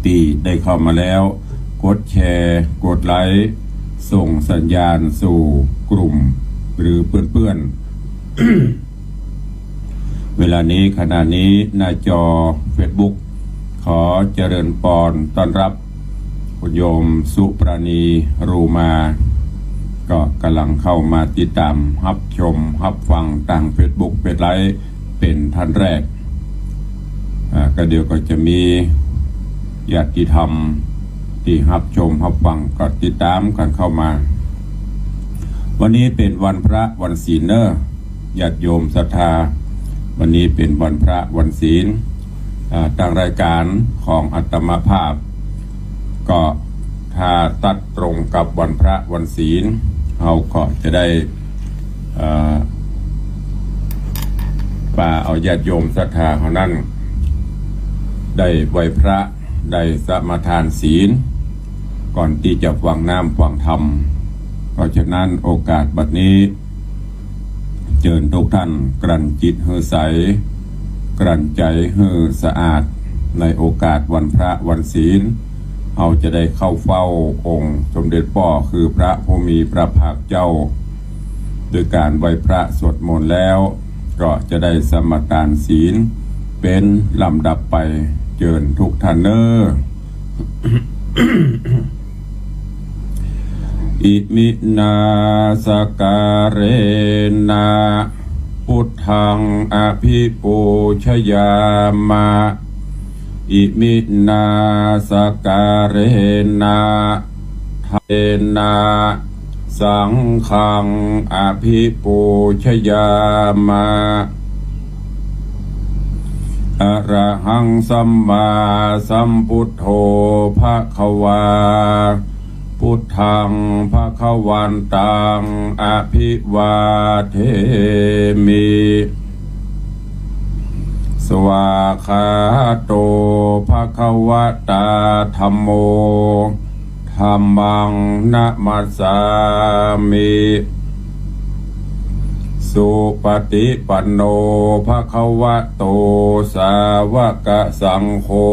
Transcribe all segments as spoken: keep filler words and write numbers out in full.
ตี้ได้เข้ามาแล้ว กดแชร์ กดไลก์ ส่งสัญญาณสู่กลุ่มหรือเปื้อนๆ เวลานี้ ขณะนี้ หน้าจอเฟซบุ๊ก ขอเจริญปอนต้อนรับคุณโยมสุปราณี รูมา ก็กำลังเข้ามาติดตามฮับชมฮับฟังตางเฟซบุ๊ก เฟซไลฟ์ เป๋นท่านแรก อ่า ก็เดี๋ยวก็จะมีญาติธรรมตี้ฮับชมฮับฟังก็ติดต๋ามกั๋นเข้ามา วันนี้เป๋นวันพระวันศีลเน่อ ญาติโยมศรัทธา วันนี้เป๋นวันพระวันศีล อ่า ตางรายก๋านของอาตมาภาพ ก็ถ้าตัดตรงกับวันพระวันศีล เฮาก็จะได้ เอ่อ ปาเอาญาติโยมศรัทธาเฮานั้น ได้ไหว้พระ ได้สมาทานศีล ก่อนตี้จะฟังน้ำฟังธรรม เพราะฉะนั้นโอกาสบัดนี้ เจิญทุกท่านกลั่นจิตหื้อใส กลั่นใจ๋หื้อสะอาด ในโอกาสวันพระวันศีล เฮาจะได้เข้าเฝ้าองค์สมเด็จป้อ คือพระผู้มีพระภาคเจ้า โดยก๋านไหว้พระสวดมนต์แล้ว ก็จะได้สมาทานศีลเป๋นลำดับไป เจิญทุกท่านเน่อ Iminā sakkārena buddhaṃ abhipūjayāma. Iminā sakkārena dhamma saṅghaṃ abhipūjayāma. Arahaṃ sammāsambuddho bhagavā. Buddhaṃ bhagavantaṃ abhivādemi. Svākkhāto bhagavatā dhammo. Dhammaṃ namassāmi. Supaṭipanno bhagavato sāvakasaṅgho.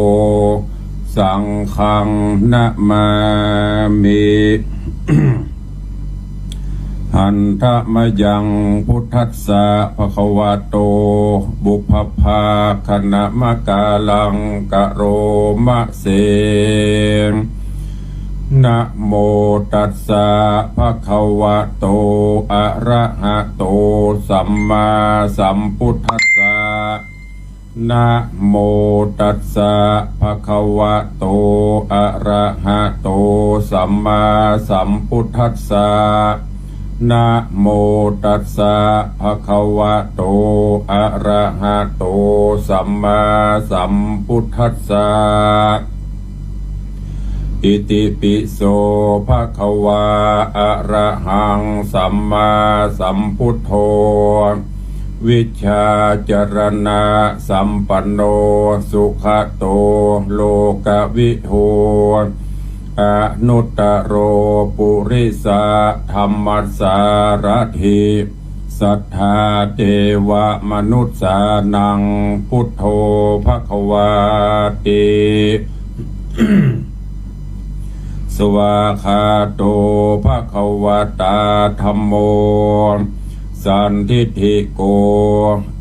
Saṅghaṃ namāmi. Handa mayaṃ buddhassa bhagavato pubbabhāganamakāraṃ karoma se. Namo tassa bhagavato arahato sammāsambuddhassa. Namo tassa bhagavato arahato sammāsambuddhassa. Namo tassa bhagavato arahato sammāsambuddhassa. Itipi so bhagavā arahaṃ sammāsambuddho vijjācaraṇasampanno sugato lokavidū anuttaro purisadammasārathi satthā devamanussānaṃ buddho bhagavāti. Svākkhāto bhagavatā dhammo sandiṭṭhiko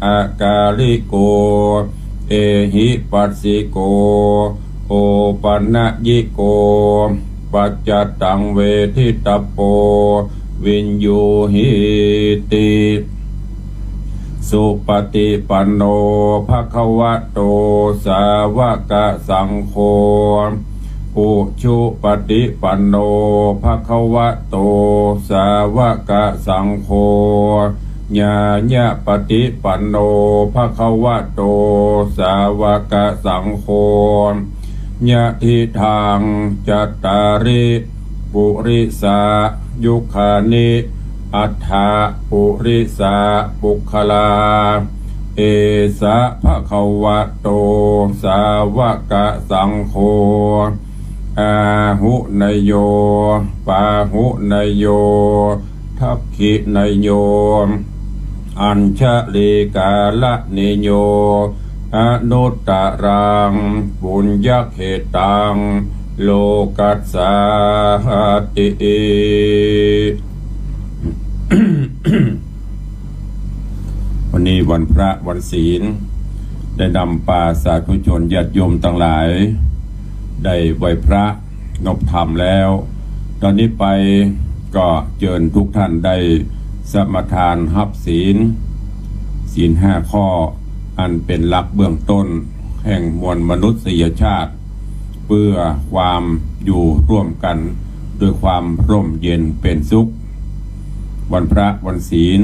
akāliko ehipassiko opanayiko paccattaṃ veditabbo viññūhīti. Supaṭipanno bhagavato sāvakasaṅgho. Ujupaṭipanno bhagavato sāvakasaṅgho. Ñāyapaṭipanno bhagavato sāvakasaṅgho. Yadidaṃ cattāri purisayugāni aṭṭha purisapuggalā, esa bhagavato sāvakasaṅgho, āhuneyyo pāhuneyyo dakkhiṇeyyo añjalikaraṇīyo อนุตตรัง ปุญญเขตตัง โลกัสสาติ วันนี้วันพระวันศีล ได้นำปาสาธุชนญาติโยมตังหลาย ได้ไหว้พระนบธรรมแล้ว ต๋อนนี้ไปก็เจิญทุกท่านได้สมาทานฮับศีล ศีลห้าข้อ อันเป๋นหลักเบื้องต้นแห่งมวลมนุษยชาติ เพื่อความอยู่ร่วมกั๋นด้วยความร่มเย็นเป๋นสุข วันพระวันศีล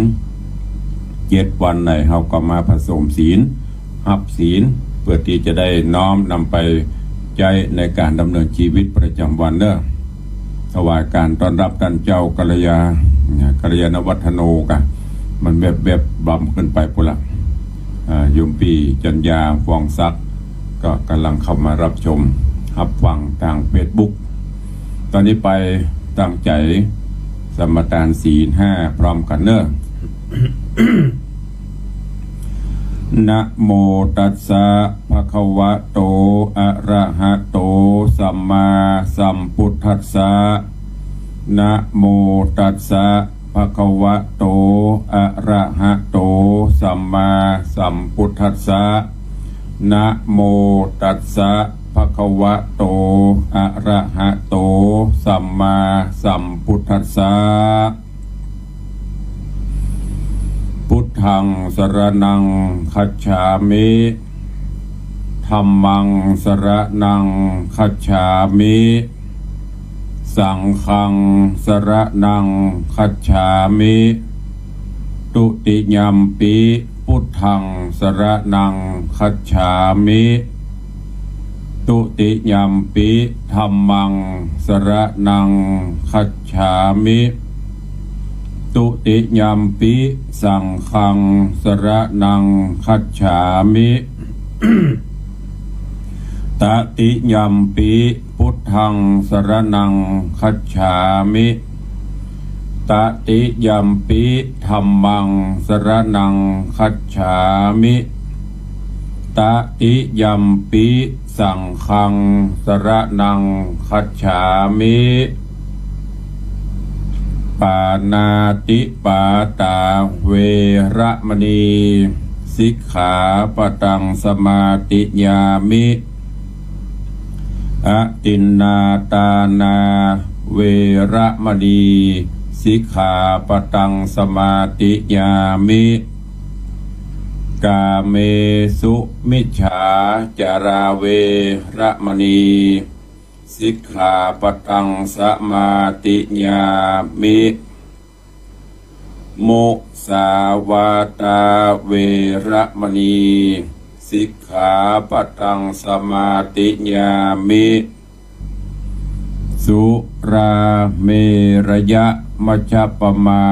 เจ็ดวันในเฮาก็มาผสมศีล ฮับศีล เพื่อตี้จะได้น้อมนำไปใจ๊ในก๋านดำเนินจีวิตประจ๋ำวันเนาะ ถวายก๋านต้อนฮับต้านเจ้ากัลยา กัลยาณวัฒโนกะ มันแวบๆ บำขึ้นไปปู้นละ อ่า โยมปี้จัญญา ฟองศักดิ์ ก็ก่ำลังเข้ามาฮับชม ฮับฟังตางเฟซบุ๊ก ต๋อนนี้ไปตั้งใจ๋สมาทานศีลห้าพร้อมกั๋นเนาะ นะโมตัสสะ ภะคะวะโต อะระหะโต สัมมาสัมพุทธัสสะ นะโมตัสสะ ภะคะวะโต อะระหะโต สัมมาสัมพุทธัสสะ นะโมตัสสะ ภะคะวะโต อะระหะโต สัมมาสัมพุทธัสสะ พุทธัง สรณัง คัจฉามิ ธัมมัง สรณัง คัจฉามิ สังฆัง สรณัง คัจฉามิ ตุติยัมปิ พุทธัง สรณัง คัจฉามิ ตุติยัมปิ ธัมมัง สรณัง คัจฉามิ ตุติยัมปิ สังฆัง สรณัง คัจฉามิ ตติยัมปิ พุทธัง สรณัง คัจฉามิ ตติยัมปิ ธัมมัง สรณัง คัจฉามิ ตติยัมปิ สังฆัง สรณัง คัจฉามิ ปาณาติปาตา เวระมะนี สิกขาปะตัง สมาธิยามิ อทินนาตานา เวระมะนี สิกขาปะตัง สมาธิยามิ กาเมสุมิจฉาจารา เวระมะนี สิกขาปะตัง สมาธิยามิ มุสาวาตา เวระมะนี สิกขาปะตัง สมาธิยามิ สุราเมรยะมัชฌัปปมา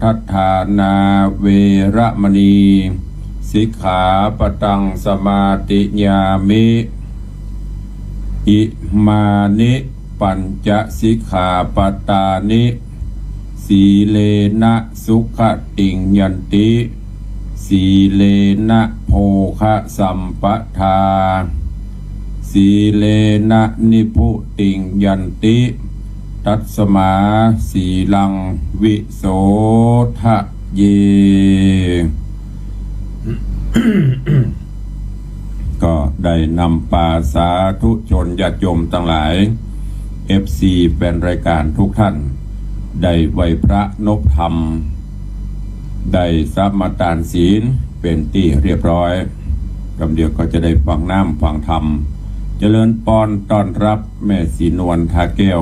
ทัฏฐานา เวระมะนี สิกขาปะตัง สมาธิยามิ อิมานิ ปัญจสิกขาปะตานิ สีเลนะ สุขติง ยันติ สีเลนะ โภคะสัมปทา สีเลนะ นิพพุติง ยันติ ตัสมา สีลัง วิโสทะเย ก็ได้นำปาสาธุชนญาติโยมตังหลาย เอฟซี แฟนรายก๋านทุกท่าน ได้ไหว้พระนบธรรม ได้สมาทานศีลเป๋นตี้เรียบร้อย กำเดียวก็จะได้ฟังน้ำฟังธรรม เจริญปอนต้อนฮับแม่ศรีนวลทาแก้ว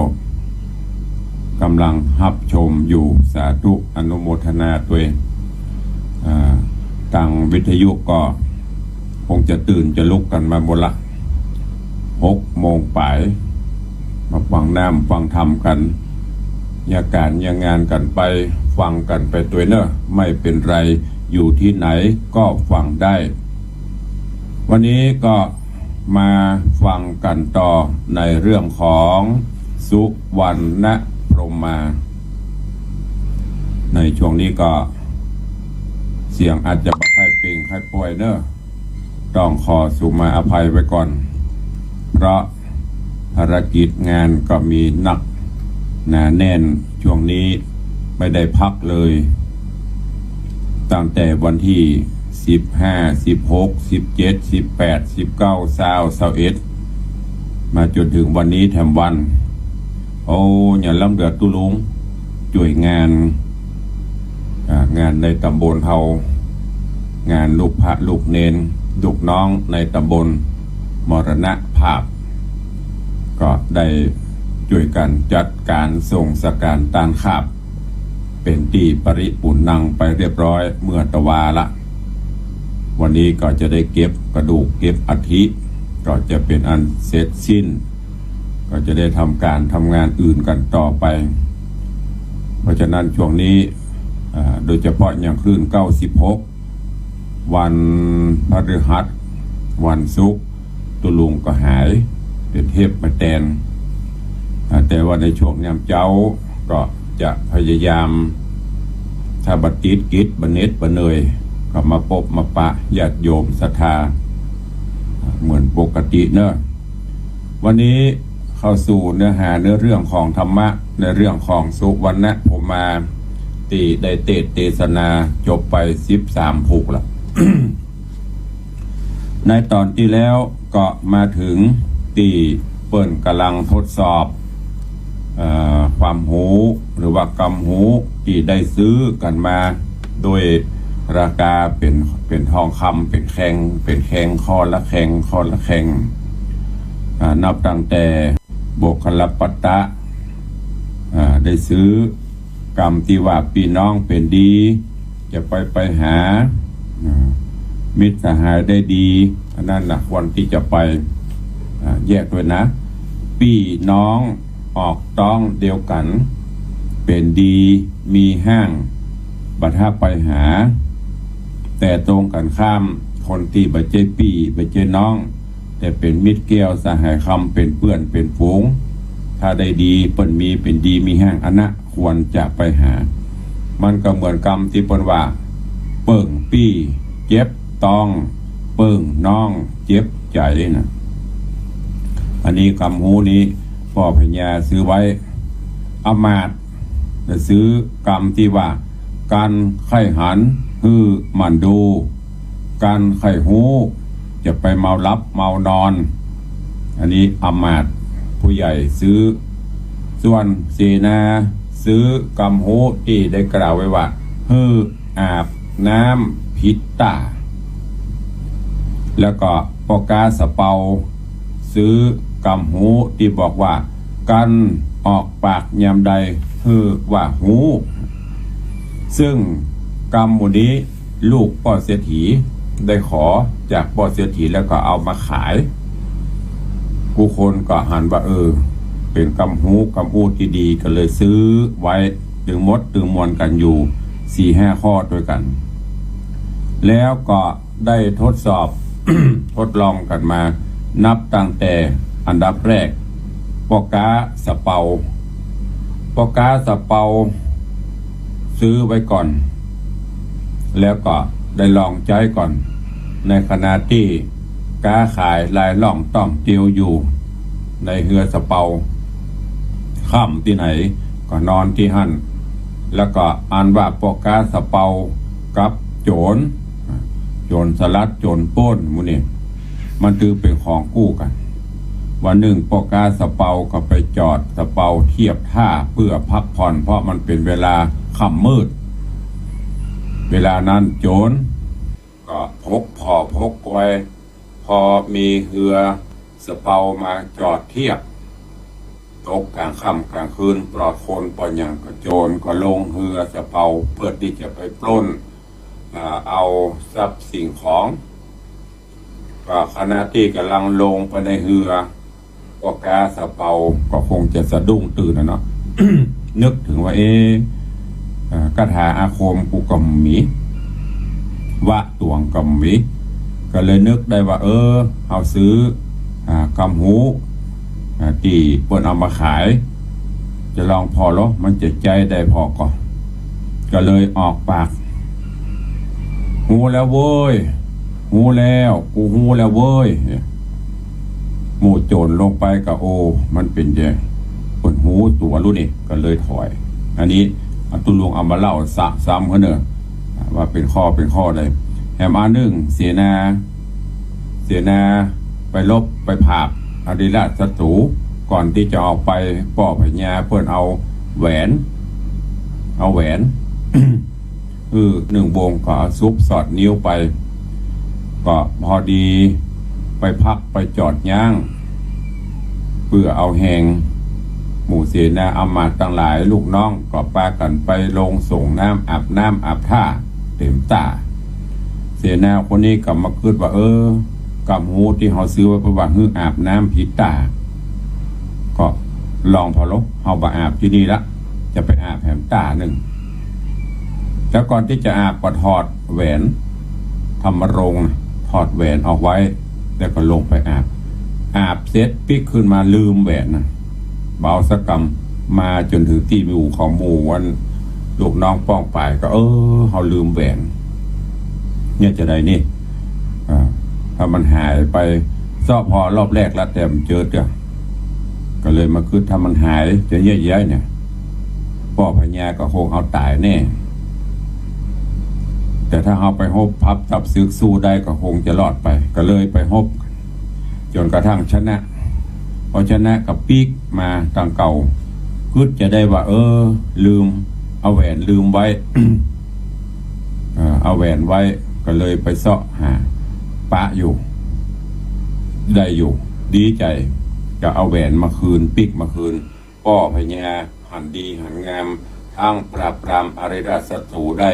ก่ำลังฮับชมอยู่ สาธุอนุโมทนาตวย อ่า ตางวิทยุก็คงจะตื่นจะลุกกั๋นมาหมดละ หกโมงป๋าย มาฟังน้ำฟังธรรมกั๋น เยียะก๋านเยียะงานกั๋นไป ฟังกั๋นไปตวยเนาะ ไม่เป๋นไร อยู่ตี้ไหนก็ฟังได้ วันนี้ก็มาฟังกั๋นต่อในเรื่องของสุวรรณพรหมา ในช่วงนี้ก็เสียงอาจจะบ่ค่อยเปล่งค่อยป่อยเนาะ ต้องขอสุมาอภัยไว้ก่อน เพราะภารกิจงานก็มีนักหนาแน่น ช่วงนี้ไม่ได้พักเลย ตั้งแต่วันที่สิบห้า สิบหก สิบเจ็ด สิบแปด สิบเก้า ซาว ซาวเอ็ด มาจนถึงวันนี้แถมวัน โอ้ อย่าล้ำเหลือตุ๊ลุง จ้วยงาน อ่า งานในต๋ำบลเฮา งานลูกพระลูกเณร ลูกน้องในต๋ำบลมรณภาพ ก็ได้จ้วยกั๋นจัดก๋านส่งสังฆารตานคาบ เป๋นตี้ปริปูรณังไปเรียบร้อยเมื่อตะวาละ วันนี้ก็จะได้เก็บกระดูกเก็บอัฐิ ก็จะเป๋นอันเสร็จสิ้น ก็จะได้ทำก๋านทำงานอื่นกั๋นต่อไป เพราะฉะนั้นช่วงนี้ อ่า โดยเฉพาะอย่างคลื่นเก้าสิบหก วันพฤหัส วันศุกร์ ตุ๊ลุงก็หาย เป๋นเทปมาแตน อ่า แต่ว่าในช่วงยามเจ๊าก็จะพยายาม ถ้าบ่ติดกิจ บ่เหน็ดบ่เหนื่อย ก็มาปบมาปะญาติโยมศรัทธา อ่า เหมือนปกติเนาะ วันนี้เข้าสู่เนื้อหาเนื้อเรื่องของธรรมะ ในเรื่องของสุวรรณพรหมา ตี้ได้เตสน์เตสนาจบไปสิบสามผูกละ ในต๋อนตี้แล้วก็มาเถิงตี้เปิ้นก่ำลังทดสอบ เอ่อ ความฮู้ หรือว่ากำฮู้ตี้ได้ซื้อกั๋นมา โดยราคาเป๋น เป๋นทองคำ เป๋นแคง เป๋นแคง ข้อละแคง ข้อละแคง อ่า นับตั้งแต่โมคคัลลาปัตตะ อ่า ได้ซื้อกำตี้ว่าปี้น้องเป๋นดี จะไปไปหา อ่า มิตรสหายได้ดี อันนั้นน่ะควรตี้จะไป อ่า แยกด้วยนะ ปี้น้องออกต๊องเดียวกั๋น เป๋นดีมีห้าง บ่ถ้าไปหา แต่ตรงกั๋นข้าม คนตี้บ่ใจ้ปี้บ่ใจ้น้อง แต่เป๋นมิตรแก้วสหายคำ เป๋นเปื้อนเป๋นฝูง ถ้าได้ดี เปิ้นมีเป๋นดีมีห้าง อันนั้นควรจะไปหา มันก็เหมือนกำตี้เปิ้นว่า เปิ้งปี้เจ็บต๊อง เปิ้งน้องเจ็บใจ๋น่ะ อันนี้กำฮู้นี้ป้อพญาซื้อไว้ อำมาตย์ ได้ซื้อกำตี้ว่า กันใค่หันหื้อหมั่นดู กันใค่ฮู้จะไปเมาหลับเมานอน อันนี้อำมาตย์ผู้ใหญ่ซื้อ ส่วนเสนาซื้อกำฮู้ตี้ได้กล่าวไว้ว่า หื้ออาบน้ำผิดต้า แล้วก็ป้อก๊าสะเปาซื้อกำฮู้ตี้บอกว่า กันออกปากยามใดหื้อว่าฮู้ ซึ่งกำหมู่นี้ลูกป้อเศรษฐีได้ขอจากป้อเศรษฐีแล้วก็เอามาขาย กู้คนก็หันว่า เออ เป๋นกำฮู้กำอู้ตี้ดี ก็เลยซื้อไว้ ตึงหมดตึงมวลกั๋นอยู่สี่ห้าข้อตวยกั๋น แล้วก็ ได้ทดสอบ ทดลองกั๋นมา นับตั้งแต่อันดับแรก ป้อก๊าสะเปา ป้อก๊าสะเปาซื้อไว้ก่อน แล้วก็ได้ลองใจ๊ก่อน ในขณะตี้ก๊าขายลายล่องต้องเตียวอยู่ ในเฮือสะเปา ค่ำตี้ไหนก็นอนตี้หั้น แล้วก็อันว่าป้อก๊าสะเปากับโจ๋ร โจ๋รสลัด โจ๋รปล้น หมู่นี้ มันถือเป๋นของกู้กั๋น วันนึ่งป้อก๊าสะเปาก็ไปจอดสะเปาเทียบท่าเปื้อพักผ่อน เพราะมันเป๋นเวลาค่ำมืด เวลานั้นโจ๋รก็พกผ่อพกกวย พอมีเฮือสะเปามาจอดเทียบ ตกก๋างค่ำก๋างคืน ปลอดคนปลอดหยัง ก็โจ๋รก็ลงเฮือสะเปาเปื้อตี้จะไปปล้น อ่า เอาทรัพย์สิ่งของ ก็ขณะตี้ก่ำลังลงไปในเฮือ ป้อก๊าสะเปาก็คงจะสะดุ้งตื่นน่ะเนาะ นึกเถิงว่า เอ๊ะ อ่า คาถาอาคมกูก็บ่มี วะตวงก็บ่มี ก็เลยนึกได้ว่า เออ เฮาซื้อ อ่า กำฮู้ อ่า ตี้เปิ้นเอามาขาย จะลองผ่อลอ มันจะใจ๊ได้ผ่อก่อ ก็เลยออกปาก ฮู้แล้วโว้ย ฮู้แล้ว กูฮู้แล้วเว้ย หมู่โจ๋รลงไปก็ โอ้ มันเป๋นจะ เปิ้นฮู้ตั๋วลูกนี่ ก็เลยถอย อันนี้อาตุ๊ลุงเอามาเล่าสะ ซ้ำหื้อเน่อ ว่าเป๋นข้อเป๋นข้อใด แหมอันนึ่ง เสนา เสนาไปรบไปผากอริราชศัตรู ก่อนตี้จะออกไป ป้อพญาเปิ้นเอาแหวน เอาแหวน เออ นึ่งวงก็เอาซุกสอดนิ้วไป ก็พอดีไปพักไปจอดย้าง เปื้อเอาแฮง หมู่เสนาอำมาตย์ตังหลายลูกน้องก็ปากั๋นไปลงส่งน้ำอาบน้ำอาบท่าเต๋มต้า เสนาคนนี้ก็มากึ๊ดว่า เออ กำฮู้ตี้เฮาซื้อไว้เปิ้นว่าหื้ออาบน้ำผิดต้า ก็ลองผ่อโล เฮาบ่อาบตี้นี่ละ จะไปอาบแหมต้านึ่ง แล้วก่อนตี้จะอาบก็ถอดแหวน ธรรมรงค์น่ะ ถอดแหวนออกไว้ แล้วก็ลงไปอาบ อาบเสร็จปิ๊กขึ้นมาลืมแหวนน่ะ บ่เอาสักกำ มาจ๋นถึงตี้หมู่ของหมู่อันลูกน้องป้องป๋ายก็ เออ เฮาลืมแหวน เนี่ยจะใดนี่ อ่า ถ้ามันหายไป เซาะผ่อรอบแรกละแต่บ่เจิดเตื้อ ก็เลยมากึ๊ดถ้ามันหายจะเยียะเยียะเนี่ย ป้อพญาก็คงเอาต๋ายแน่ แต่ถ้าเฮาไปฮบพับจับศึกสู้ได้ก็คงจะรอดไป ก็เลยไปฮบ จ๋นกระทั่งชนะ พอชนะก็ปิ๊กมาตังเก่า กึ๊ดจะได้ว่า เออ ลืม เอาแหวนลืมไว้ เอ่อ เอาแหวนไว้ ก็เลยไปเซาะหา ปะอยู่ ได้อยู่ ดีใจ๋ ก็เอาแหวนมาคืน ปิ๊กมาคืน ป้อพญาหันดีหันงาม ทั้งปราบปรามอริราชศัตรูได้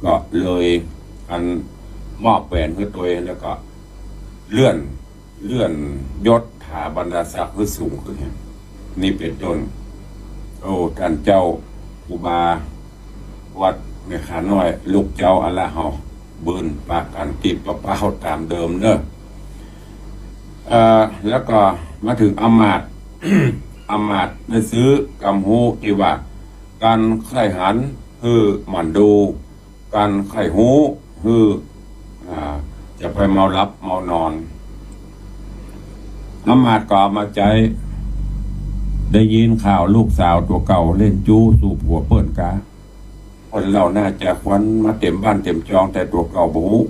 ก็เลยอันมอบแหวนหื้อตวย แล้วก็เลื่อน เลื่อนยศถาบรรดาศักดิ์หื้อสูงขึ้นแหม นี่เป๋นต้น โอ้ ต้านเจ้าครูบาวัดแม่ขาน้อย ลูกเจ้าอะละเฮา บืนปากั๋นตี้ปะเป้าต๋ามเดิมเน่อ เอ่อ แล้วก็มาเถิงอำมาตย์ อำมาตย์ได้ซื้อกำฮู้ตี้ว่า กั๋นใค่หันหื้อหมั่นดู กั๋นใค่ฮู้หื้อ อ่า จะไปเมาหลับเมานอน อำมาตย์ก็เอามาใจ๊ ได้ยินข่าวลูกสาวตั๋วเก่าเล่นจู๊สู่ผัวเปิ้นกา คนเฮาน่าจะควรมาเต๋มบ้านเต๋มจอง แต่ตั๋วเก่าบ่ฮู้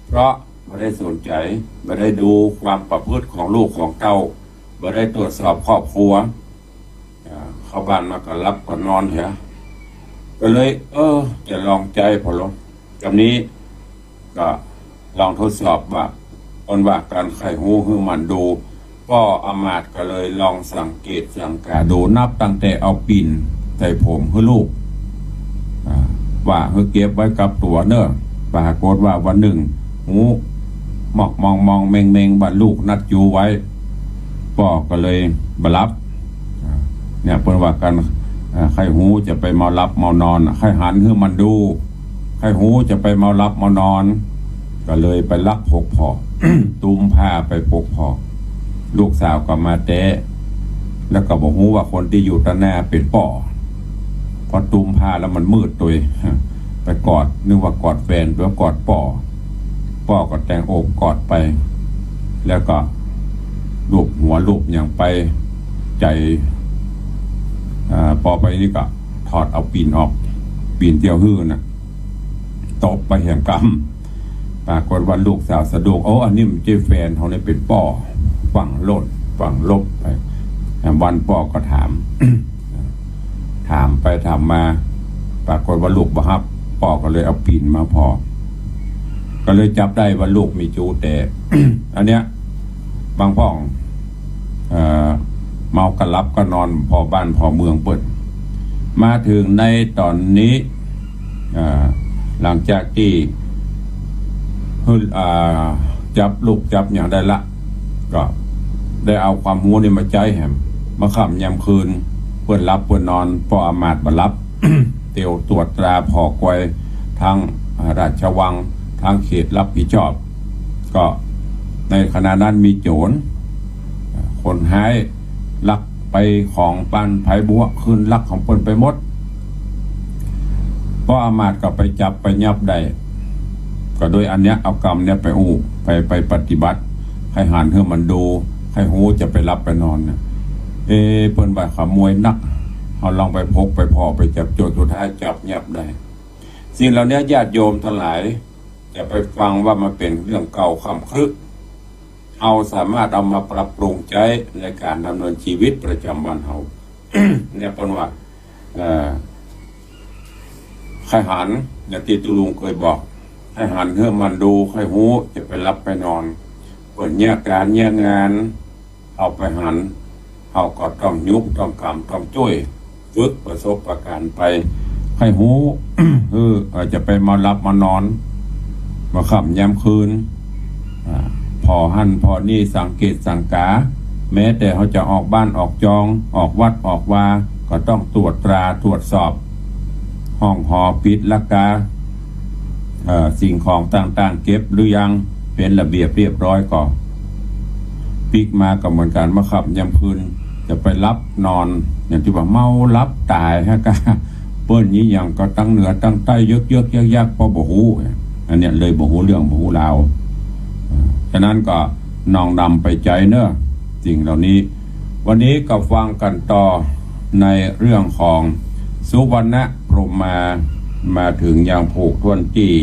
เพราะบ่ได้สนใจ๋ บ่ได้ดูความประพฤติของลูกของเต้า บ่ได้ตรวจสอบครอบครัว อ่า เข้าบ้านมาก็หลับก็นอนเหีย ก็เลย เออ จะลองใจ๊ผ่อโล กำนี้ก็ลองทดสอบว่า เปิ้นว่ากั๋นใค่ฮู้หื้อหมั่นดู ป้ออำมาตย์ก็เลยลองสังเกตสังกาดู นับตั้งแต่เอาปิ่นใส่ผมหื้อลูก อ่า ว่าหื้อเก็บไว้กับตั๋วเน่อ ปรากฏว่าวันนึ่ง ฮู้ มอกมองมองเมงเมงว่าลูกนัดจู๊ไว้ ป้อก็เลยบ่หลับ อ่า เนี่ยเปิ้นว่ากั๋น อ่า ใค่ฮู้จะไปเมาหลับเมานอน ใค่หันหื้อหมั่นดู ใค่ฮู้จะไปเมาหลับเมานอน ก็เลยไปลักผกผ่อ ตุ้มผ้าไปผกผ่อ ลูกสาวก็มาแต๊ แล้วก็บ่ฮู้ว่าคนตี้อยู่ตางหน้าเป๋นป้อ พอตุ้มผ้าแล้วมันมืดตวย ไปกอด นึกว่ากอดแฟน ไปกอดป้อ ป้อก็แตงโอบกอดไป แล้วก็ลูบหัวลูบหยังไป ใจ๋ อ่า ปอไปนี่ก็ถอดเอาปิ่นออก ปิ่นเตี้ยวหื้อน่ะ ตบไปแหมกำ ปรากฏว่าลูกสาวสะดุ้ง โอ้ อันนี้มันบ่ใจ้แฟนเฮา นี่เป๋นป้อ ฟั่งโลด ฟั่งลบไป วันป้อก็ถาม ถามไปถามมา ปรากฏว่าลูกบ่ฮับ ป้อก็เลยเอาปิ่นมาผ่อ ก็เลยจับได้ว่าลูกมีจู๊แต๊ อันเนี้ย บางพ่อง เอ่อ เมาก็หลับก็นอนผ่อบ้านผ่อเมืองเปิ้น มาเถิงในต๋อนนี้ อ่า หลังจากตี้ อ่า จับลูกจับหยังได้ละ ก็ได้เอาความฮู้นี่มาใจ๊แหม เมื่อค่ำยามคืน เปิ้นหลับเปิ้นนอน ป้ออำมาตย์บ่หลับ เตียวตรวจตราผ่อกวย ตึง อ่า ราชวัง ตึงเขตรับผิดชอบ ก็ในขณะนั้นมีโจ๋ร อ่า คนฮ้าย ลักไปของบ้านไผบั้ว ขึ้นลักของเปิ้นไปหมด ป้ออำมาตย์ก็ไปจับไปยับได้ ก็โดยอันเนี้ย เอากำเนี้ยไปอู้ ไป ไปปฏิบัติ ใค่หันหื้อมันดู ใค่ฮู้จะไปหลับไปนอนเนี่ย เอ๊ะ เปิ้นว่าขโมยนัก เฮาลองไปพบไปผ่อไปจับโจร สุดท้ายจับเยียบได้ สิ่งเหล่านี้ญาติโยมทั้งหลาย อย่าไปฟังว่ามันเป๋นเรื่องเก่าค่ำครึ เฮาสามารถเอามาปรับปรุงใจ๊ในก๋านดำเนินชีวิตประจ๋ำวันเฮา เนี่ยเปิ้นว่า เอ่อ ใค่หัน อย่างตี้ตุ๊ลุงเกยบอก ใค่หันหื้อมันดู ใค่ฮู้จะไปหลับไปนอน เปิ้นเยียะก๋านเยียะงาน เฮาไปหัน เฮาก็ต้องยุก ต้องกำ ต้องจ้วย ฝึกประสบก๋ารณ์ไป ใค่ฮู้ เออ เอ่อ จะไปมัวหลับมัวนอน เมื่อค่ำยามคืน อ่า ผ่อหั้นผ่อนี่ สังเกตสังกา แม้แต่เฮาจะออกบ้านออกจอง ออกวัดออกวา ก็ต้องตรวจตราตรวจสอบ ห้องหอปิดลักกา เอ่อ สิ่งของต่างๆ เก็บหรือยัง เป๋นระเบียบเรียบร้อยก่อ ปิ๊กมาก็เหมือนกั๋น เมื่อค่ำยามคืน จะไปหลับนอน อย่างตี้ว่าเมาหลับต๋ายฮะกะ เปิ้นยี่หยังก็ตังเหนือตังใต้ เยิกๆ ยักๆ เพราะบ่ฮู้ อันเนี้ยเลยบ่ฮู้เรื่องบ่ฮู้ราว อ่า ฉะนั้นก็น้อมนำไปใจ๊เนาะ สิ่งเหล่านี้ วันนี้ก็ฟังกั๋นต่อในเรื่องของสุวรรณพรหมา มาเถิงยังผูกถ้วนตี้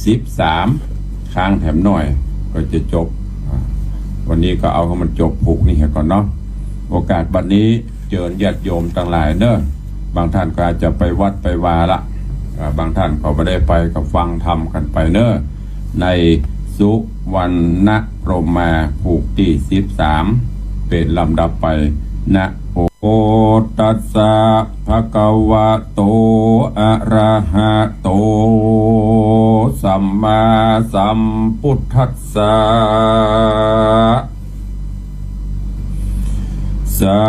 สิบสาม ค้างแถมหน่อยก็จะจบ อ่า วันนี้ก็เอาหื้อมันจบผูกนี้เหียก่อนเนาะ โอกาสบัดนี้เจิญญาติโยมตังหลายเนาะ บางท่านก็อาจจะไปวัดไปวาละ อ่า บางท่านก็บ่ได้ไป ก็ฟังธรรมกั๋นไปเนาะ ในสุวรรณพรหมาผูกตี้สิบสาม เป๋นลำดับไปนะ โอ ตัสสะ ภะคะวะโต อะระหะโต สัมมาสัมพุทธัสสะ สา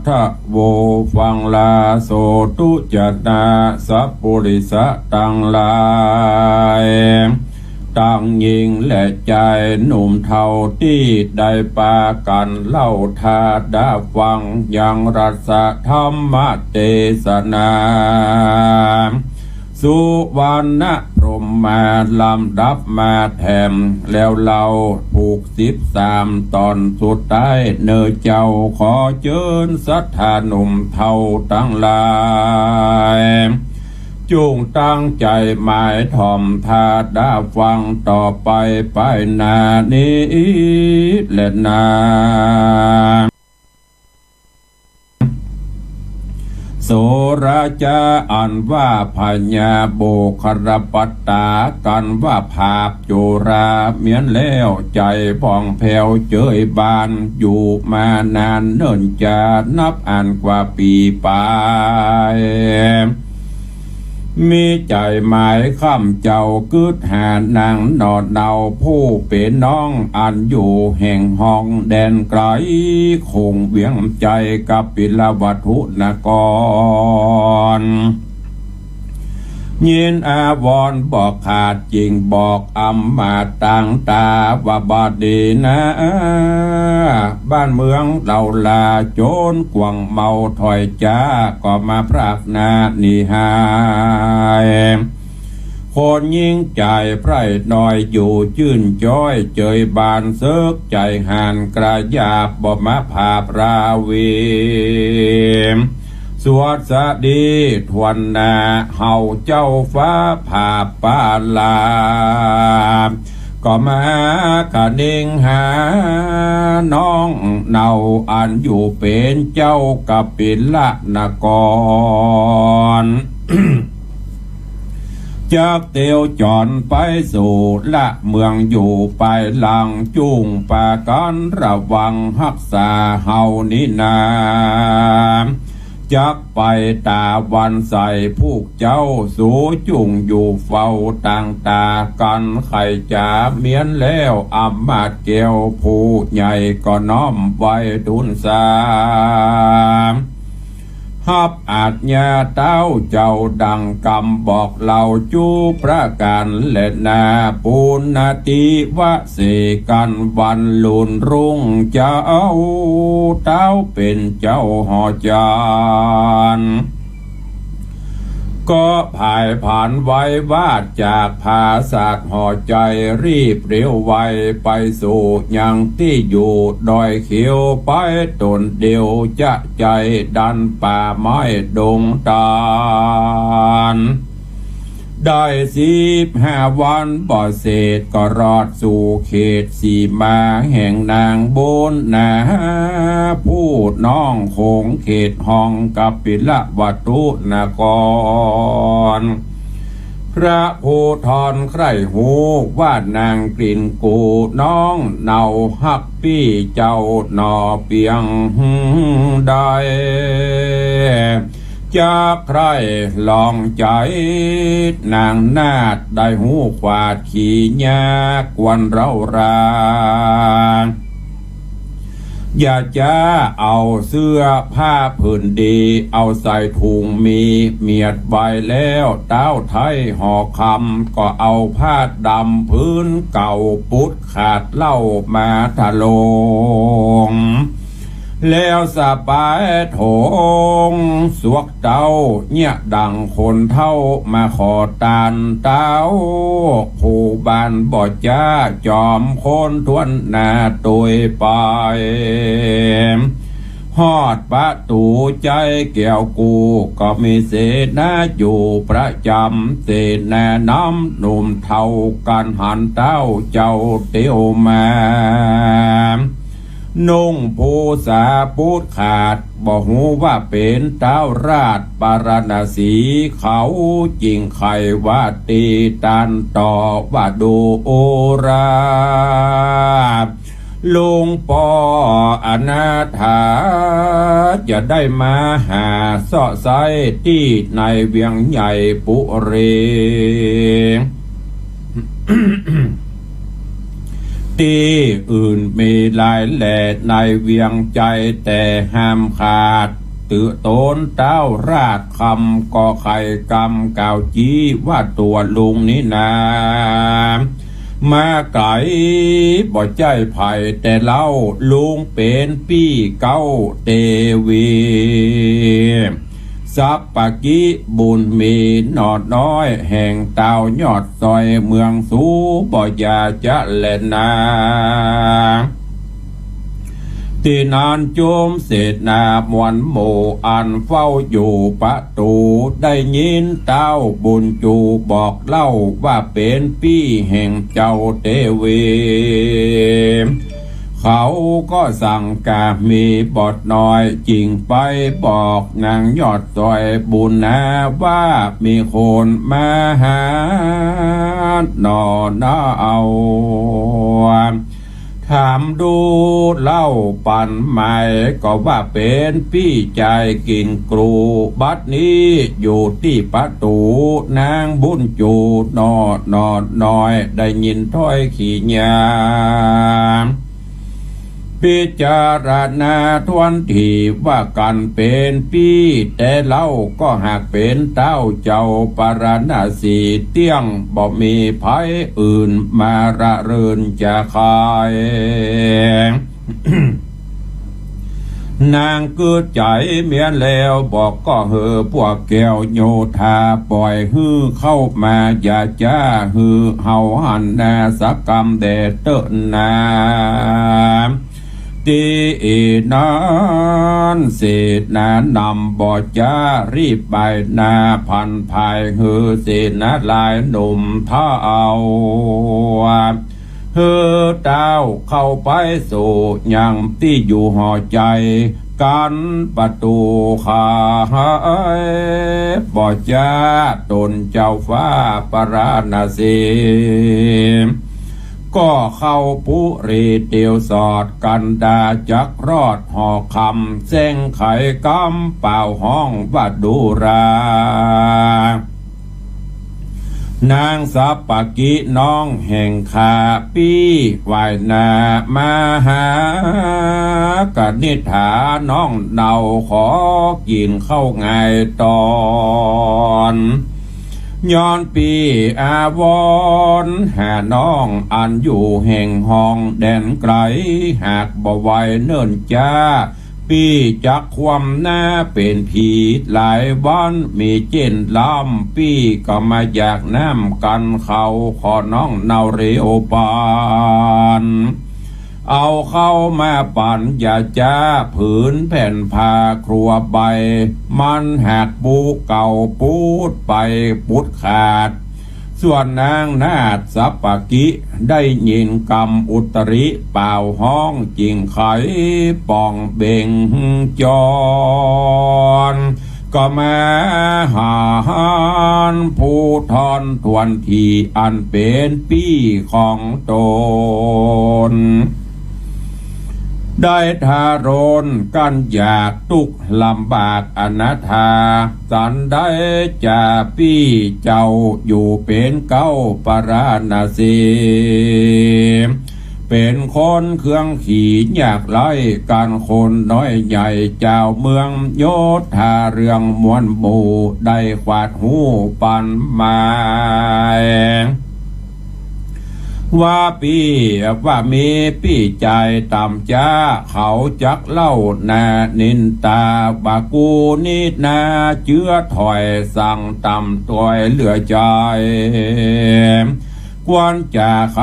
ธะโว ฟังลา โสตุจะนา สัปปุริสะตังหลาย ตังญิงและจายหนุ่มเฒ่าตี้ได้ปากั๋นเล่าถ้าดาฟังยังรัสธรรมเตสนา สุวรรณพรหมาลำดับมาแถมแล้วเล่าผูกสิบสามต๋อนสุดท้ายเนาะเจ้า ขอเจิญศรัทธาหนุ่มเฒ่าตังหลาย จุ่งตั้งใจ๋หมายถ่อมถ้าดาฟังต่อไปไปหน้านี้แลนา โสราจาอันว่าพญาโบกขรปัตตา กั๋นว่าผาบจุราเมียนแล้ว ใจ๋ผ่องแผ้วเจยบาน อยู่มานานเนิ่นจานับอันกว่าปี๋ป๋าย มีใจ๋หมายค่ำเจ้ากึ๊ดหานางหนอเนาผู้เป๋นน้อง อันอยู่แห่งห้องแดนไก๋ คงเวียงใจ๋กัปปิลวัตถุนคร ยินอาวรณ์บ่ขาด จึ่งบอกอำมาตย์ตางต๋าว่า บัดนี้นา บ้านเมืองเล่าลา โจ๋รกว่างเมาถอยจ๊า ก็มาพรากหน้าหนีหาย คนญิงใจ๋ไพร่น้อยอยู่จื้นจ้อย เจยบานเสิกใจ๋หานกระยาบ บ่มาผาบราวี สวัสดีทวนหน้า เฮาเจ้าฟ้าผาบปาลา ก็มาคะนิงหาน้องเนา อันอยู่เป๋นเจ้ากัปปิลนคร จักเตียวจ๋อนไปสู่ละเมืองอยู่ปายหลัง จุ่งปากั๋นระวังฮักษาเฮานี้นา จักไปต๋าวันใส ผู้เจ้าสูจุ่งอยู่เฝ้าตางต๋ากั๋น ใค่จ๋าเมียนแล้ว อำมาตย์แก้วผู้ใหญ่ก็น้อมไหว้ทูลสา ฮับอาญาเต้าเจ้าดังกำบอกเล่าจุประก๋านแลนา ปูนนาทิวะ เสกั๋นวันลุนรุ่งเจ้า เต้าเป๋นเจ้าหอจาน ก ก็ผายผลาญไววาดจากผาสาทหอใจ๋ รีบเร็วไวไปสู่ยังตี้อยู่ดอยเขียว ไปต๋นเดียวจะใจ๋ดันป่าไม้ดงตาล ได้สิบห้าวันบ่เสร็จ ก็รอดสู่เขตสีมาแห่งนางบุญนา ผู้น้องโขงเขตห้องกปิลวัตถุนคร พระภูธรใคร่ฮู้ว่านางกลิ่นกูน้องเนาฮักปี้เจ้าหน่อเปียงใด จักใคร่ลองใจ๋ นางนาฏได้ฮู้ขวาดขี้ยากวนเร้ารา อย่าจ้าเอาเสื้อผ้าผืนดี เอาใส่ถุงมีเมียดไว้แล้ว เต๊าไท้หอคำก็เอาผ้าดำผืนเก่าปุดขาดเล่ามาทะลง แล้วสะปายถงสวกเต๊า เยียะดั่งคนเฒ่ามาขอตานเต๊า ผู้บ้านบ่จ้าจอมคนถ้วนหน้าตวยไป ฮอดประตู๋ใจ๋แก้วกู้ ก็มีเสนาอยู่ประจ๋ำ เสนานำหนุ่มเฒ่ากั๋นหันเต๊าเจ้าเตียวมา นุ่งภูษาปุดขาด บ่ฮู้ว่าเป๋นเต๊าราชปาราณสี เขาจึงใค่ว่าตี้ตานต่อว่าดูราลุงป้ออนาถา จะได้มาหาเซาะไซ้ตี้ในเวียงใหญ่ปุรี ตี้อื่นมีหลายแลในเวียงใจ๋ แต่ห้ามขาด ตึต๋นเต๊าราชคำ ก็ใค่กำกล่าวจี๊ว่าตั๋วลุงนี้นา มาไก๋บ่ใจ้ใผแต่เล่า ลุงเป๋นปี้เก๊าเตวี สัปปะกิบุญมีหนอน้อย แห่งตาวยอดซอยเมืองสู บ่อย่าจะแลนา ตี้นั้นจุมเสนามวลหมู่อันเฝ้าอยู่ประตู๋ ได้ยินเต้าบุญจูบอกเล่าว่าเป๋นปี้แห่งเจ้าเตวี เขาก็สั่งกามีบทน้อย จึงไปบอกนางยอดซอยบุญนาว่ามีคนมาหาหนอนาเอา ถามดูเล่าปันใหม่ ก็ว่าเป๋นปี้จายกิ๋นกรู๋ บัดนี้อยู่ตี้ประตู๋ นางบุญจูหนอ หนอน้อย ได้ยินถ้อยขี้ยา พิจารณาถ้วนถี่ว่ากั๋นเป๋นปี้ แต่เล่าก็หากเป๋นเต้าเจ้าปาราณสีเตี้ยง บ่มีใผอื่นมาระเรินจะใค่ นางกึ๊ดใจ๋เมียนแล้วบอก ก็หื้อพวกแก้วโยธาป่อยหื้อเข้ามา อย่าจ้าหื้อเฮาหันหน้าสักกำแด่เต๊อะนา ตี้นั้นเสนานำบ่จ้ารีบไปหน้า พันภายหื้อเสนาหลายหนุ่มเฒ่า หื้อเต้าเข้าไปสู่ยังตี้อยู่หอใจ๋ กั้นประตู๋ขาย บ่จ้าต๋นเจ้าฟ้าปาราณสี ก็เข้าปุรีเตียวสอด กั๋นดาจักรอดหอคำ แจ้งไขกำเป่าฮ้องว่าดูรา นางสัปปะกิน้องแห่งข้าปี้ ไหว้หน้ามาหากนิษฐาน้องเนาขอกิ๋นข้าวงายต๋อน ย้อนปี้อาวรณ์หาน้องอันอยู่แห่งห้องแดนไก๋ หากบ่ไหวเนิ่นจ้า ปี้จักความหน้าเป๋นผีหลายวัน มีเจ้นลำปี้ก็มาอยากน้ำกั๋น เขาขอน้องเนาเร็วปัน เอาเข้ามาปั๋นอย่าจ๊า ผืนแผ่นผ้าครัวใบ มันหากปูเก่าปูดไปปุดขาด ส่วนนางนาฏสัปปะกิได้ยินกำอุตริป่าวฮ้อง จึงไขป่องเบ่งจร ก็มาหาหันผู้ทอนทวนทีอันเป๋นปี้ของต๋น ได้ทารนกั้นอยากตุ๊กข์ลำบากอนาถา สันได้จาปี้เจ้าอยู่เป๋นเก๊าปาราณสี เป๋นคนเคืองขี่ยากไร้ กั๋นคนน้อยใหญ่จาวเมือง โยธาเรื่องมวลหมู่ ได้ขวาดฮู้ปันหมาย ว่าปี้ ว่ามีปี้จายต่ำจ๊า เขาจักเล่านานินตา ว่ากูนี้นาเจื้อถอยสั่งต่ำตวยเหลือจาย ควรจะไข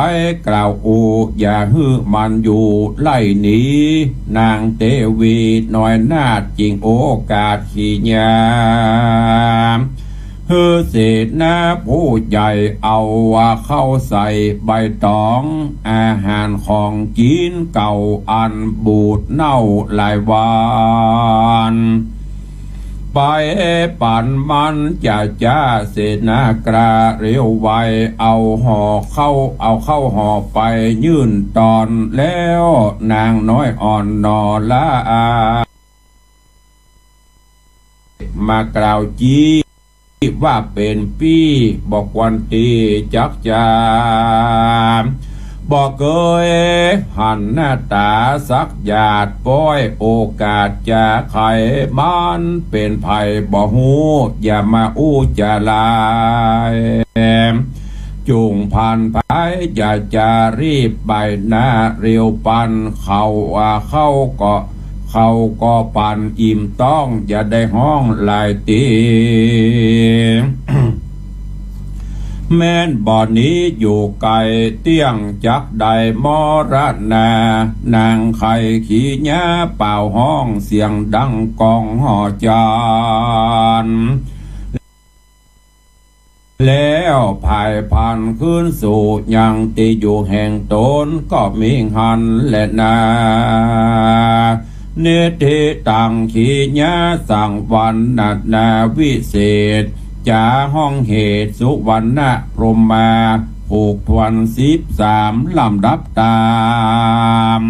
กล่าวอู้ อย่าหื้อมันอยู่ไล่หนี นางเตวีน้อยนาฏจึงโอกาสขี่ยา หื้อเสนาผู้ใหญ่เอาว่าเข้าใส่ใบตอง อาหารของกิ๋นเก่าอันบูดเน่าหลายวัน ไปปั๋นมันจะจ้าเสนากราเร็วไว เอาห่อเข้า เอาเข้าห่อไปยื่นตอน แล้วนางน้อยอ่อนหน่อละอา มากล่าวจี้ว่าเป๋นปี้ บ่ควรตี้จักจา บ่เกยหันหน้าต๋าสักหยาด ป้อยโอกาสจะไขมัน เป๋นใผบ่ฮู้ อย่ามาอู้จ๋าหลาย จุ่งผ่านไป อย่าจะรีบไปนาเร็วปัน เขาว่าเขาก็ เขาก็ปันอิ่มต้อง อย่าได้ฮ้องหลายตี้ แม่นบ่อนี้อยู่ไกล เตี้ยงจักได้มรณา นางไขขี่ยาป่าวฮ้อง เสียงดังก้องหอจาน แล้วผายพลันคืนสู่ยังตี้อยู่แห่งต๋น ก็มีหั้นแลนา นิทธิตัง ขีญาสังวรรณนาวิเศษ จ๋าฮ้องเหตุสุวรรณพรหมา ผูกถ้วนสิบสาม ลำดับต๋าม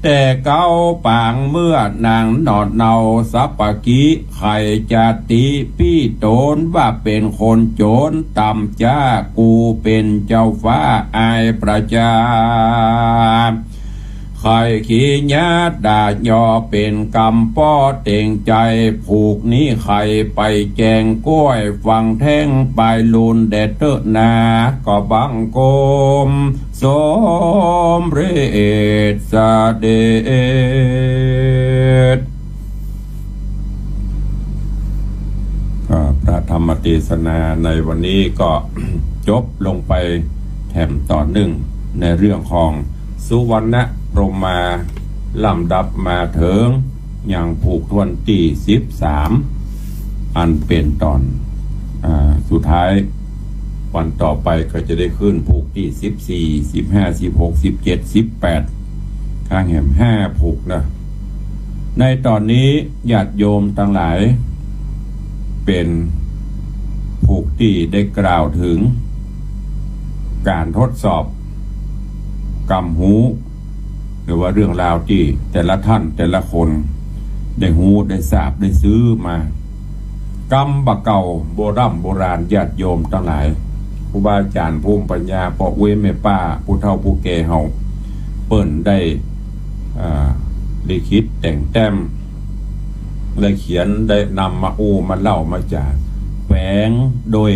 แต่เก๊าปางเมื่อนางหนอนเนาสัปปะกิ ใค่จะติปี้ต๋นว่าเป๋นคนโจ๋รต่ำจ๊า กูเป๋นเจ้าฟ้าอายประจา ใค่ขีญาด่ายอเป๋นกำป้อเต็งใจ๋ ผูกนี้ใค่ไปแจงก้วย ฟังแท้งปายลูนแด่เต๊อะนา ก็บังคม สมเร็จเสด็จ อ่า พระธรรมเตสนาในวันนี้ก็ จบลงไปแถมต๋อนนึ่ง ในเรื่องของสุวรรณพรหมา ลำดับมาเถิง ยังผูกถ้วนตี้สิบสาม อันเป๋นต๋อน อ่า สุดท้าย วันต่อไปก็จะได้ขึ้นผูกตี้สิบสี่ สิบห้า สิบหก สิบเจ็ด สิบแปด ข้างแหมห้าผูกนะ ในต๋อนนี้ญาติโยมตังหลาย เป๋นผูกตี้ได้กล่าวเถิงก๋านทดสอบกำฮู้ หรือว่าเรื่องราวตี้แต่ละท่านแต่ละคนได้ฮู้ได้ทราบได้ซื้อมา กำบ่าเก่าโบร่ำโบราณ ญาติโยมตังหลาย ครูบาอาจ๋ารย์ ภูมิปัญญา ป้ออุ๊ยแม่ป้า ผู้เฒ่าผู้แก่เฮา เปิ้นได้ อ่า ลิขิตแต่งแต้ม ได้เขียน ได้นำมาอู้มาเล่ามาจ๋า แฝงด้วย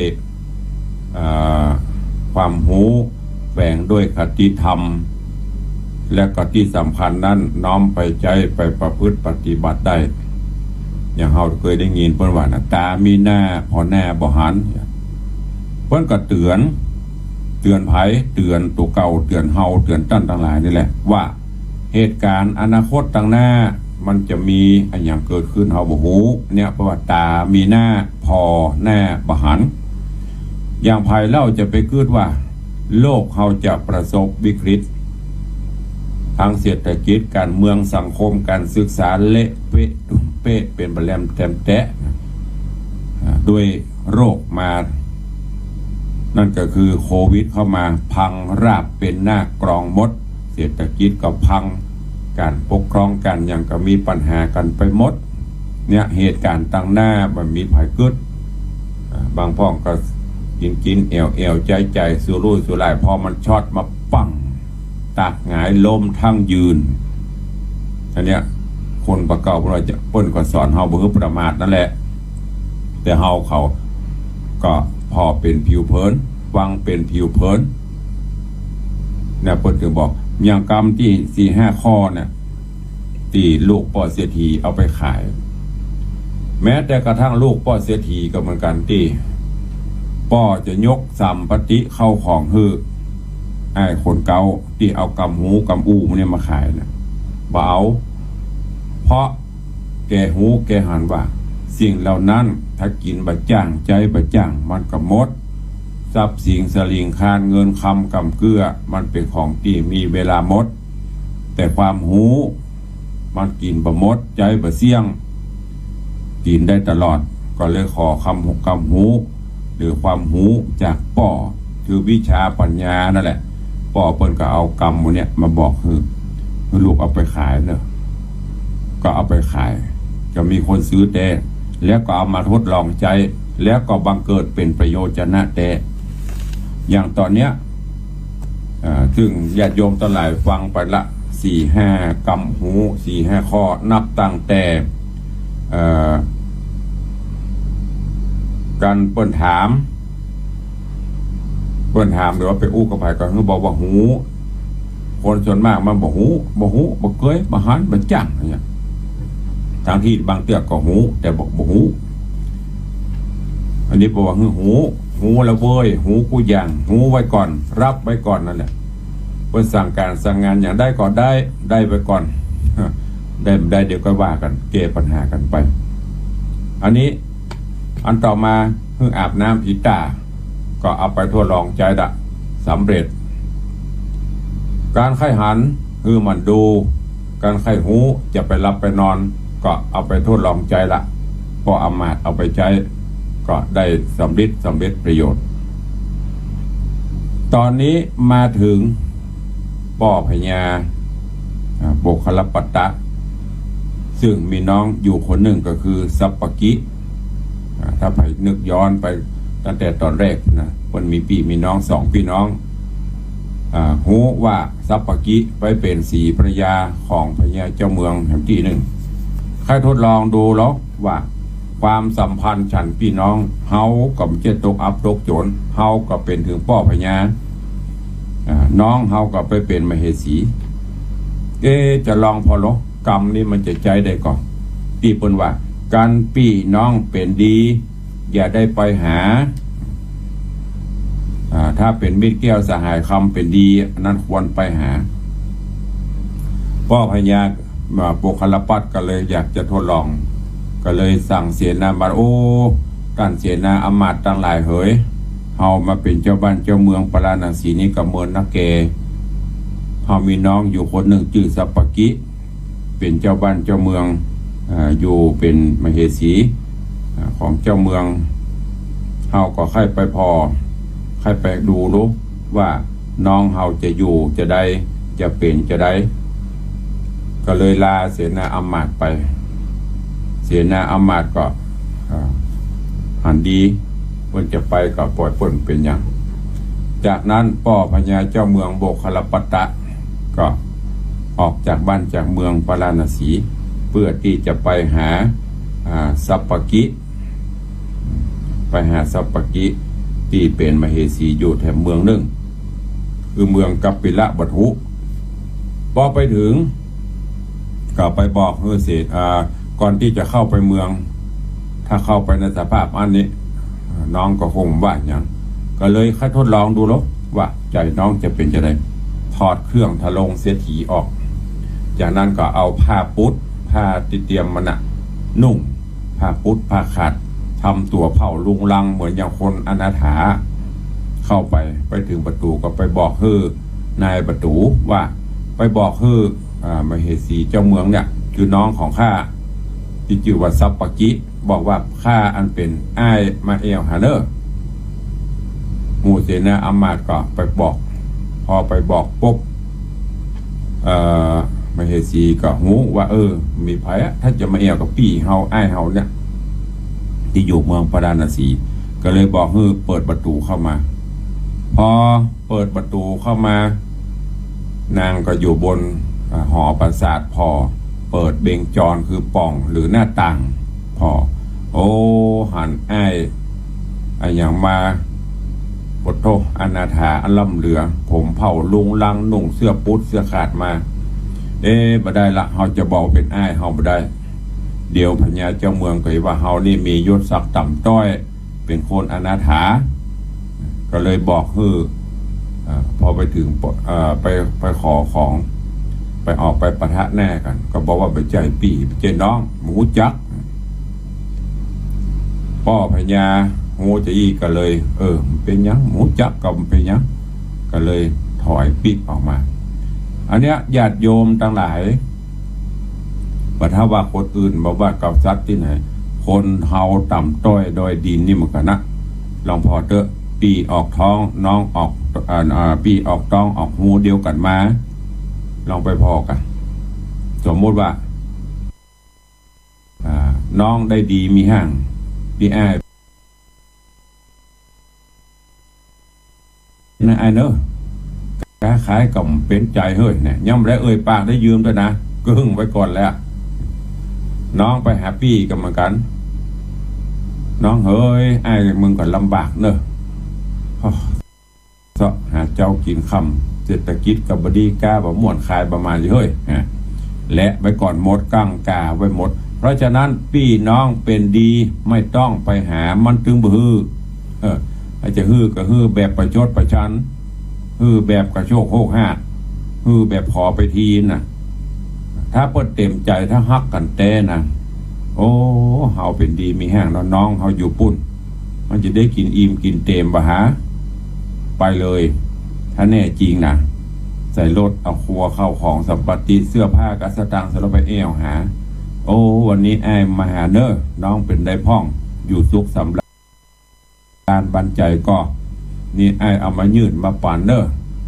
อ่า ความฮู้ แฝงด้วยคติธรรม และก็ตี้สำคัญนั้นน้อมไปใจ๊ไปประพฤติปฏิบัติได้ อย่างเฮาเกยได้ยินเปิ้นว่านะ ต๋ามีหน้า ผ่อหน้าบ่หัน เปิ้นก็เตื๋อน เตื๋อนใผ เตื๋อนตั๋วเก่า เตื๋อนเฮา เตื๋อนต้านตังหลายนี่แหละ ว่าเหตุก๋ารณ์อนาคตตังหน้ามันจะมีอะหยังเกิดขึ้นเฮาบ่ฮู้ เนี่ยเปิ้นว่าต๋ามีหน้า ผ่อหน้าบ่หัน อย่างใผเล่าจะไปกึ๊ดว่าโลกเฮาจะประสบวิกฤต ทางเศรษฐกิจ ก๋านเมือง สังคม ก๋านศึกษา เละเปะตุ้มเป๊ะ เป๋นบ่าแหลมแตมแตะ อ่า ด้วยโรคมา นั่นก็คือโควิดเข้ามา พังราบเป๋นหน้ากลองหมด เศรษฐกิจก็พัง ก๋านปกครอง ก๋านหยังก็มีปัญหากั๋นไปหมด เนี่ยเหตุก๋ารณ์ตังหน้ามันมีใผกึ๊ด อ่า บางพ่องก็กิ๋นกิ๋น แอ่วแอ่ว ใจ๊ใจ๋ สุรุ่ยสุร่าย พอมันช็อตมาปัง ตากหงายล้มทั้งยืน อันเนี้ย คนบ่าเก่าเปิ้นว่าจะ เปิ้นก็สอนเฮาบ่หื้อประมาทนั่นแหละ แต่เฮาเขาก็ผ่อเป๋นผิวเผิน ฟังเป๋นผิวเผิน เนี่ยเปิ้นจึงบอก อย่างกำตี้สี่ห้าข้อเนี่ย ตี้ลูกป้อเศรษฐีเอาไปขาย แม้แต่กระทั่งลูกป้อเศรษฐีก็เหมือนกั๋น ตี้ป้อจะยกสัมปติเข้าของหื้ออ้ายคนเก๊า ตี้เอากำหูกำอู้เนี่ยมาขายน่ะ บ่เอา เพราะแกฮู้แกหันว่า สิ่งเหล่านั้นถ้ากิ๋นบ่าจ้าง ใจ๊บ่าจ้าง มันก็หมด ทรัพย์สินสลิงคาน เงินคำกำเกื้อ มันเป๋นของตี้มีเวลาหมด แต่ความฮู้ มันกิ๋นบ่หมด ใจ๊บ่เสี้ยง กิ๋นได้ตลอด ก็เลยขอกำ กำฮู้ หรือความฮู้จากป้อ คือวิชาปัญญานั่นแหละ ป้อเปิ้นก็เอากำหมู่เนี่ยมาบอกหื้อ หื้อลูกเอาไปขายเนาะ ก็เอาไปขาย ก็มีคนซื้อแต๊ แล้วก็เอามาทดลองใจ๊ แล้วก็บังเกิดเป๋นประโยชน์จะนะแต๊ อย่างต๋อนเนี้ย อ่า ซึ่งญาติโยมตังหลายฟังไปละ สี่ห้ากำหู สี่ห้าข้อ นับตั้งแต่ เอ่อ ก๋านเปิ้นถาม เปิ้นถามหรือว่าไปอู้กับใผก็หื้อบอกว่าฮู้ คนส่วนมากมันบ่ฮู้ บ่ฮู้ บ่เกย บ่หัน บ่จั้ง อย่างเนี้ย ตังตี้บางเตื้อก็ฮู้ แต่บอกบ่ฮู้ อันนี้บอกว่าหื้อฮู้ ฮู้แล้วเว้ย ฮู้กู้อย่าง ฮู้ไว้ก่อน ฮับไว้ก่อนนั่นแหละ เปิ้นสั่งก๋านสั่งงานอย่างใดก็ได้ ได้ไว้ก่อน ได้บ่ได้เดี๋ยวก็ว่ากั๋น แก้ปัญหากั๋นไป อันนี้ อันต่อมา หื้ออาบน้ำผีต๋า ก็เอาไปทดลองใจ๊ละ สำเร็จ ก๋านใค่หัน หื้อหมั่นดู ก๋านใค่ฮู้ จะไปหลับไปนอน ก็เอาไปทดลองใจ๊ละ ป้ออำมาตย์เอาไปใจ๊ ก็ได้สำริดสำเร็จประโยชน์ ต๋อนนี้มาเถิงป้อพญา อ่า โมคคัลลปัตตะ ซึ่งมีน้องอยู่คนนึ่งก็คือสัปปะกิ อ่า ถ้าใผนึกย้อนไปตั้งแต่ต๋อนแรกนะ เปิ้นมีปี้มีน้องสองปี้น้อง อ่า ฮู้ว่าสัปปะกิไปเป๋นสีภรรยาของพญาเจ้าเมืองแหมตี้นึ่ง ใค่ทดลองดูลอว่าความสัมพันธ์ฉันปี้น้อง เฮาก็บ่ใจ้ตกอับตกจน เฮาก็เป๋นเถิงป้อพญา อ่า น้องเฮาก็ไปเป๋นมเหสี เอ๊ะ จะลองผ่อลอง กำนี้มันจะใจ๊ได้ก่อ ตี้เปิ้นว่า กันปี้น้องเป๋นดี อย่าได้ไปหา อ่า ถ้าเป๋นมิตรแก้วสหายคำเป๋นดี อันนั้นควรไปหา ป้อพญา อ่า โมคคัลลปัตตะก็เลยอยากจะทดลอง ก็เลยสั่งเสนาบดี โอ้ ต้านเสนาอำมาตย์ตังหลายเหย เฮามาเป๋นเจ้าบ้านเจ้าเมืองปาราณสีนี้ก็เมินนักแก เฮามีน้องอยู่คนนึ่งจื้อสัปปะกิ เป๋นเจ้าบ้านเจ้าเมือง อ่า อยู่เป๋นมเหสี อ่า ของเจ้าเมือง เฮาก็ใค่ไปผ่อ ใค่ไปดูลูว่าน้องเฮาจะอยู่จะใด จะเป๋นจะใด ก็เลยลาเสนาอำมาตย์ไป เสนาอำมาตย์ก็ อ่า หันดี เปิ้นจะไปก็ป่อยเปิ้นเป๋นหยัง จากนั้นป้อพญาเจ้าเมืองโมคคัลลปัตตะ ก็ออกจากบ้านจากเมืองปาราณสี เพื่อตี้จะไปหา อ่า สัปปะกิ ไปหาสัปปะกิ ตี้เป๋นมเหสีอยู่แถมเมืองนึ่ง คือเมืองกัปปิละวัตถุ ไป พอไปเถิง ก็ไปบอกหื้อเสร็จ อ่า ก่อนตี้จะเข้าไปเมือง ถ้าเข้าไปในสภาพอันนี้ น้องก็คงบ่ว่าหยัง ก็เลยค่อยทดลองดูลอ ว่าใจ๋น้องจะเป๋นจาใด ถอดเครื่องทรงเศรษฐีออก จากนั้นก็เอาผ้าปุ๊ด ผ้าตี้เตรียมมาน่ะ นุ่ง ผ้าปุ๊ด ผ้าขาด ทำตั๋วเผ่าลุงลังเหมือนอย่างคนอนาถา เข้าไป ไปเถิงประตู๋ก็ไปบอกหื้อนายประตู๋ว่า ไปบอกหื้อ อ่า มเหสีเจ้าเมืองเนี่ย คือน้องของข้า ตี้จื้อว่าสัปปะกิ บอกว่าข้าอันเป๋นอ้ายมาแอ่วหาเน่อ หมู่เสนาอำมาตย์ก็ไปบอก พอไปบอกปุ๊บ เอ่อ มเหสีก็ฮู้ว่า เออ มีใผอะ ถ้าจะมาแอ่วกับปี้เฮา อ้ายเฮาเนี่ย ตี้อยู่เมืองพาราณสี ก็เลยบอกหื้อเปิดประตู๋เข้ามา พอเปิดประตู๋เข้ามา นางก็อยู่บน อ่า หอปราสาทผ่อ เปิดเบงจรคือป่องหรือหน้าต่างผ่อ โอ้ หันอ้าย อะหยังมา โอ้โธ่ อนาถาอันล้ำเหลือ ผมเผ่าลุงลัง นุ่งเสื้อปุ๊ดเสื้อขาดมา เอ๊ะ บ่ได้ละ เฮาจะบอกเป๋นอ้ายเฮาบ่ได้ เดี๋ยวพญาเจ้าเมืองก็ว่าเฮานี่มียศศักดิ์ต่ำต้อย เป๋นคนอนาถา ก็เลยบอกหื้อ อ่า พอไปเถิง อ่า ไป ไปขอของ ไปออกไปปะทะหน้ากั๋น ก็บอกว่าบ่ใจ้ปี้ บ่ใจ้น้อง บ่ฮู้จัก ป้อพญาฮู้จาอี้ก็เลย เออ บ่เป๋นหยัง บ่ฮู้จักก็บ่เป๋นหยัง ก็เลยถอยปิ๊บออกมา อันเนี้ยญาติโยมตังหลาย บ่ถ้าว่าคนอื่น บ่ว่ากษัตริย์ตี้ไหน คนเฮาต่ำต้อยด้อยดีนี่เหมือนกั๋นนะ ลองผ่อเต๊อะ ปี้ออกต๊อง น้องออก อ่า อ่า ปี้ออกต๊องออกฮูเดียวกั๋นมา ลองไปผ่อกั๋น สมมุติว่า อ่า น้องได้ดีมีห้าง ปี้อ้าย นะอ้ายเน่อ ก๊าขายก็บ่เป๋นใจ๋เฮ้ย เนี่ย ยังบ่ได้เอ่ยปากได้ยืมตวยนะ กึ้งไว้ก่อนแล้ว น้องไปหาปี้ก็เหมือนกั๋น น้องเฮย อ้ายมึงก็ลำบากเน่อ เซาะหาเจ๊ากิ๋นค่ำ เศรษฐกิจก็บ่ดี ก๊าบ่ม่วน ขายบ่มาเฮ้ย ฮะ และไว้ก่อนหมด กั้งกาไว้หมด เพราะฉะนั้นปี้น้องเป๋นดี บ่ต้องไปหา มันตึงบ่หื้อ เออ อาจจะหื้อก็หื้อแบบประชดประชัน หื้อแบบกระโชกโฮกฮาก หื้อแบบขอไปทีน่ะ ถ้าเปิ้นเต๋มใจ๋ ถ้าฮักกั๋นแต๊นะ โอ้ เฮาเป๋นดีมีห้างเนาะ น้องเฮาอยู่ปุ้น มันจะได้กิ๋นอิ่มกิ๋นเต๋มบ่หา ไปเลย ถ้าแน่จริงนะ ใส่รถเอาครัว ข้าวของสัมปติ เสื้อผ้ากับสตางค์ ใส่รถไปแอ่วหา โอ้ วันนี้อ้ายมาหาเน่อ น้องเป๋นใดพ่อง อยู่สุขสำราญบันใจ๋ก่อ นี่อ้ายเอามายื่นมาปั๋นเน่อ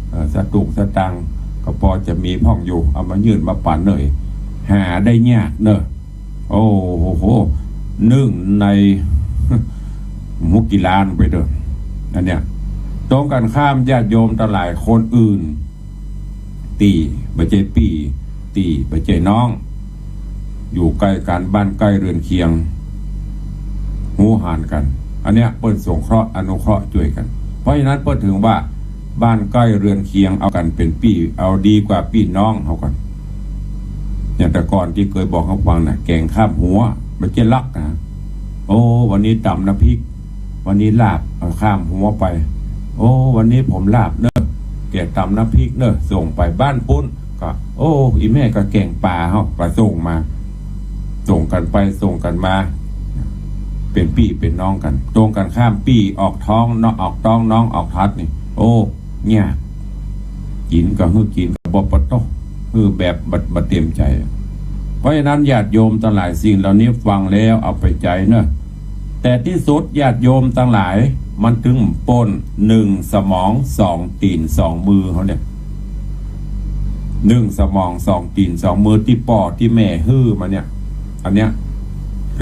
เอ่อ สตุ้งสตางค์ก็ปอจะมีพ่องอยู่ เอามายื่นมาปั๋นเน่อ หาได้ยากเน่อ โอ้โห นึ่งใน บ่ฮู้กี่ล้านไปเต๊อะ อันเนี้ย ตรงกั๋นข้ามญาติโยมตังหลายคนอื่น ตี้บ่ใจ้ปี้ ตี้บ่ใจ้น้อง อยู่ใก้กั๋น บ้านใก้เรือนเคียง ฮู้หานกั๋น อันเนี้ยเปิ้นสงเคราะห์อนุเคราะห์จ้วยกั๋น เพราะฉะนั้นเปิ้นถึงว่า บ้านใก้เรือนเคียงเอากั๋นเป๋นปี้ เอาดีกว่าปี้น้องเฮากั๋น อย่างแต่ก่อนตี้เกยบอกหื้อฟังน่ะ แก๋งข้ามหัว บ่ใจ้ลักนะ โอ้ วันนี้ต๋ำน้ำพริก วันนี้ลาบ เอาข้ามหัวไป โอ้ วันนี้ผมลาบเน่อ แกต๋ำน้ำพริกเน่อ ส่งไปบ้านปุ้น ก็ โอ้ อี่แม่ก็แก๋งป๋า เฮาก็ส่งมา ส่งกั๋นไป ส่งกั๋นมา เป๋นปี้เป๋นน้องกั๋น ตรงกั๋นข้าม ปี้ออกต๊อง น้องออกต๊อง น้องออกตั๊ดนี่ โอ้ เนี่ย กิ๋นก็หื้อกิ๋นก็บ่ปะต๊ะ หื้อแบบบ่ บ่เต๋มใจ๋ เพราะฉะนั้นญาติโยมตังหลาย สิ่งเหล่านี้ฟังแล้วเอาไปใจ๊เน่อ แต่ตี้สุดญาติโยมตังหลาย มันตึงป้น นึ่งสมอง สองตี๋น สองมือเฮาเนี่ย นึ่งสมอง สองตี๋น สองมือ ตี้ป้อตี้แม่หื้อมาเนี่ย อันเนี้ย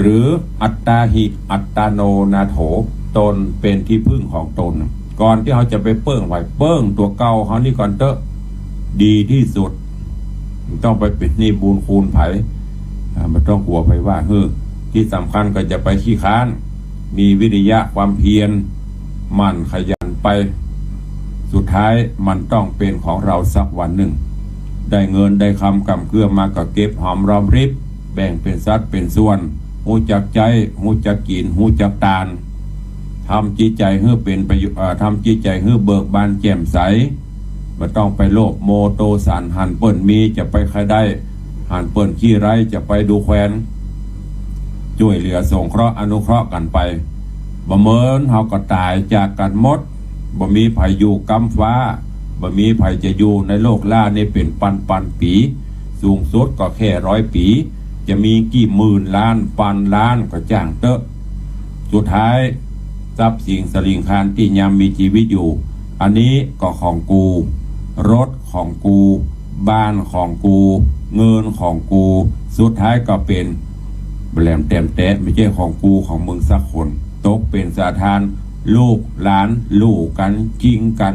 หรืออัตตาหิ อัตตาโน นาโถ ตนเป๋นตี้พึ่งของตน ก่อนตี้เฮาจะไปเปิ้งใผ เปิ้งตั๋วเก่าเฮานี่ก่อนเต๊อะ ดีตี้สุด บ่ต้องไปเป๋นหนี้บุญคุณใผ อ่า บ่ต้องกั๋วใผว่าหื้อ ตี้สำคัญก็จะไปขี้ค้าน มีวิริยะความเพียร หมั่นขยันไป สุดท้ายมันต้องเป๋นของเราสักวันนึ่ง ได้เงินได้คำกำเกื้อมาก็เก็บหอมรอมริบ แบ่งเป๋นสัดเป๋นส่วน ฮู้จักใจ๊ ฮู้จักกิ๋น ฮู้จักตาน ทำจิตใจ๋หื้อเป๋นประโยชน์ เอ่อ ทำจิตใจ๋หื้อเบิกบานแจ่มใส บ่ต้องไปโลภโมโทสัน หันเปิ้นมีจะไปใค่ได้ หันเปิ้นขี้ไร้จะไปดูแควน จ้วยเหลือสงเคราะห์อนุเคราะห์กั๋นไป บ่เหมินเฮาก็ต๋ายจากกั๋นหมด บ่มีใผอยู่ก๊ำฟ้า บ่มีใผจะอยู่ในโลกล้านี้เป๋นปันๆ ปี๋ สูงสุดก็แค่ร้อยปี๋ จะมีกี่หมื่นล้านปันล้านก็จ้างเต๊อะ สุดท้าย ทรัพย์สินสลิงคารตี้ยามมีจีวิตอยู่ อันนี้ก็ของกู รถของกู บ้านของกู เงินของกู สุดท้ายก็เป๋น บ่แหลมแต้มแต๊ บ่ใจ้ของกูของมึงสักคน ตกเป๋นสาธาร ลูกหลานลู่กั๋น จิงกั๋น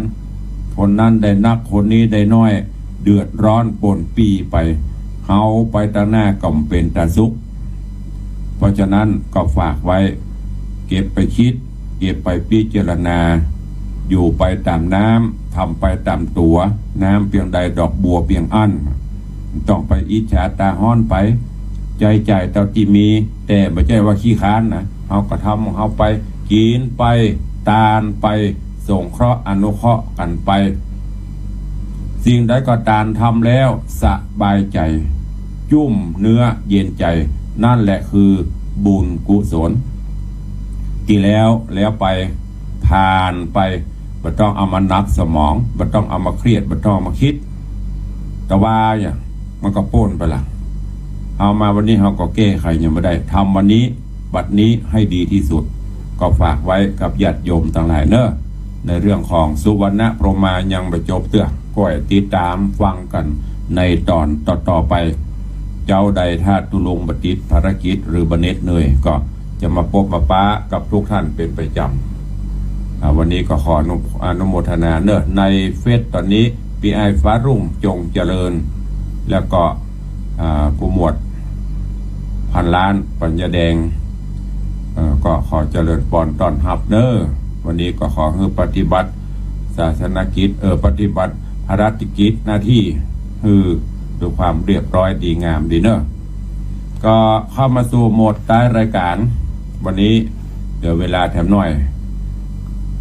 คนนั้นได้นัก คนนี้ได้น้อย เดือดร้อนป้นปี้ไป เฮาไปตางหน้าก็บ่เป๋นต๋าสุข เพราะฉะนั้นก็ฝากไว้ เก็บไปกึ๊ด เก็บไปพิจารณา อยู่ไปต๋ามน้ำ ทำไปต๋ามตั๋ว น้ำเปียงใดดอกบัวเปียงอั้น บ่ต้องไปอิจฉาต๋าฮ้อนไป ใจ๊จ่ายเต้าตี้มี แต่บ่ใจ้ว่าขี้ค้านนะ เฮาก็ทำของเฮาไป กิ๋นไป ตานไป สงเคราะห์อนุเคราะห์กั๋นไป สิ่งใดก็ต๋ามทำแล้วสบายใจ๋ จุ่มเนื้อเย็นใจ๋ นั่นแหละคือบุญกุศล ตี้แล้วแล้วไป ผ่านไป บ่ต้องเอามาหนักสมอง บ่ต้องเอามาเครียด บ่ต้องเอามาคิด ตะวาเนี่ย มันก็ป๊นไปละ เฮามาวันนี้เฮาก็แก้ไขหยังบ่ได้ ทำวันนี้ บัดนี้ให้ดีตี้สุด ก็ฝากไว้กับญาติโยมตังหลายเน่อ ในเรื่องของสุวรรณพรหมายังบ่จบเตื้อ ก้อยติดต๋ามฟังกั๋นในต๋อนต่อๆ ไป เจ๊าใดถ้าตุ๊ลุงบ่ติดภารกิจหรือบ่เหน็ดเหนื่อย ก็จะมาปบมาปะกับทุกท่านเป๋นประจ๋ำ อ่า วันนี้ก็ขออนุ อนุโมทนาเน่อ ในเฟซต๋อนนี้ ปี้อ้ายฟ้ารุ่งจงเจริญ แล้วก็ อ่า ผู้หมวดพันล้านปัญญาแดง เอ่อ ก็ขอเจริญปอนต้อนฮับเน่อ วันนี้ก็ขอหื้อปฏิบัติศาสนกิจ เอ่อ ปฏิบัติภารกิจหน้าตี้ หื้อด้วยความเรียบร้อยดีงามดีเน่อ ก็เข้ามาสู่โหมดท้ายรายก๋าน วันนี้เหลือเวลาแถมหน้อย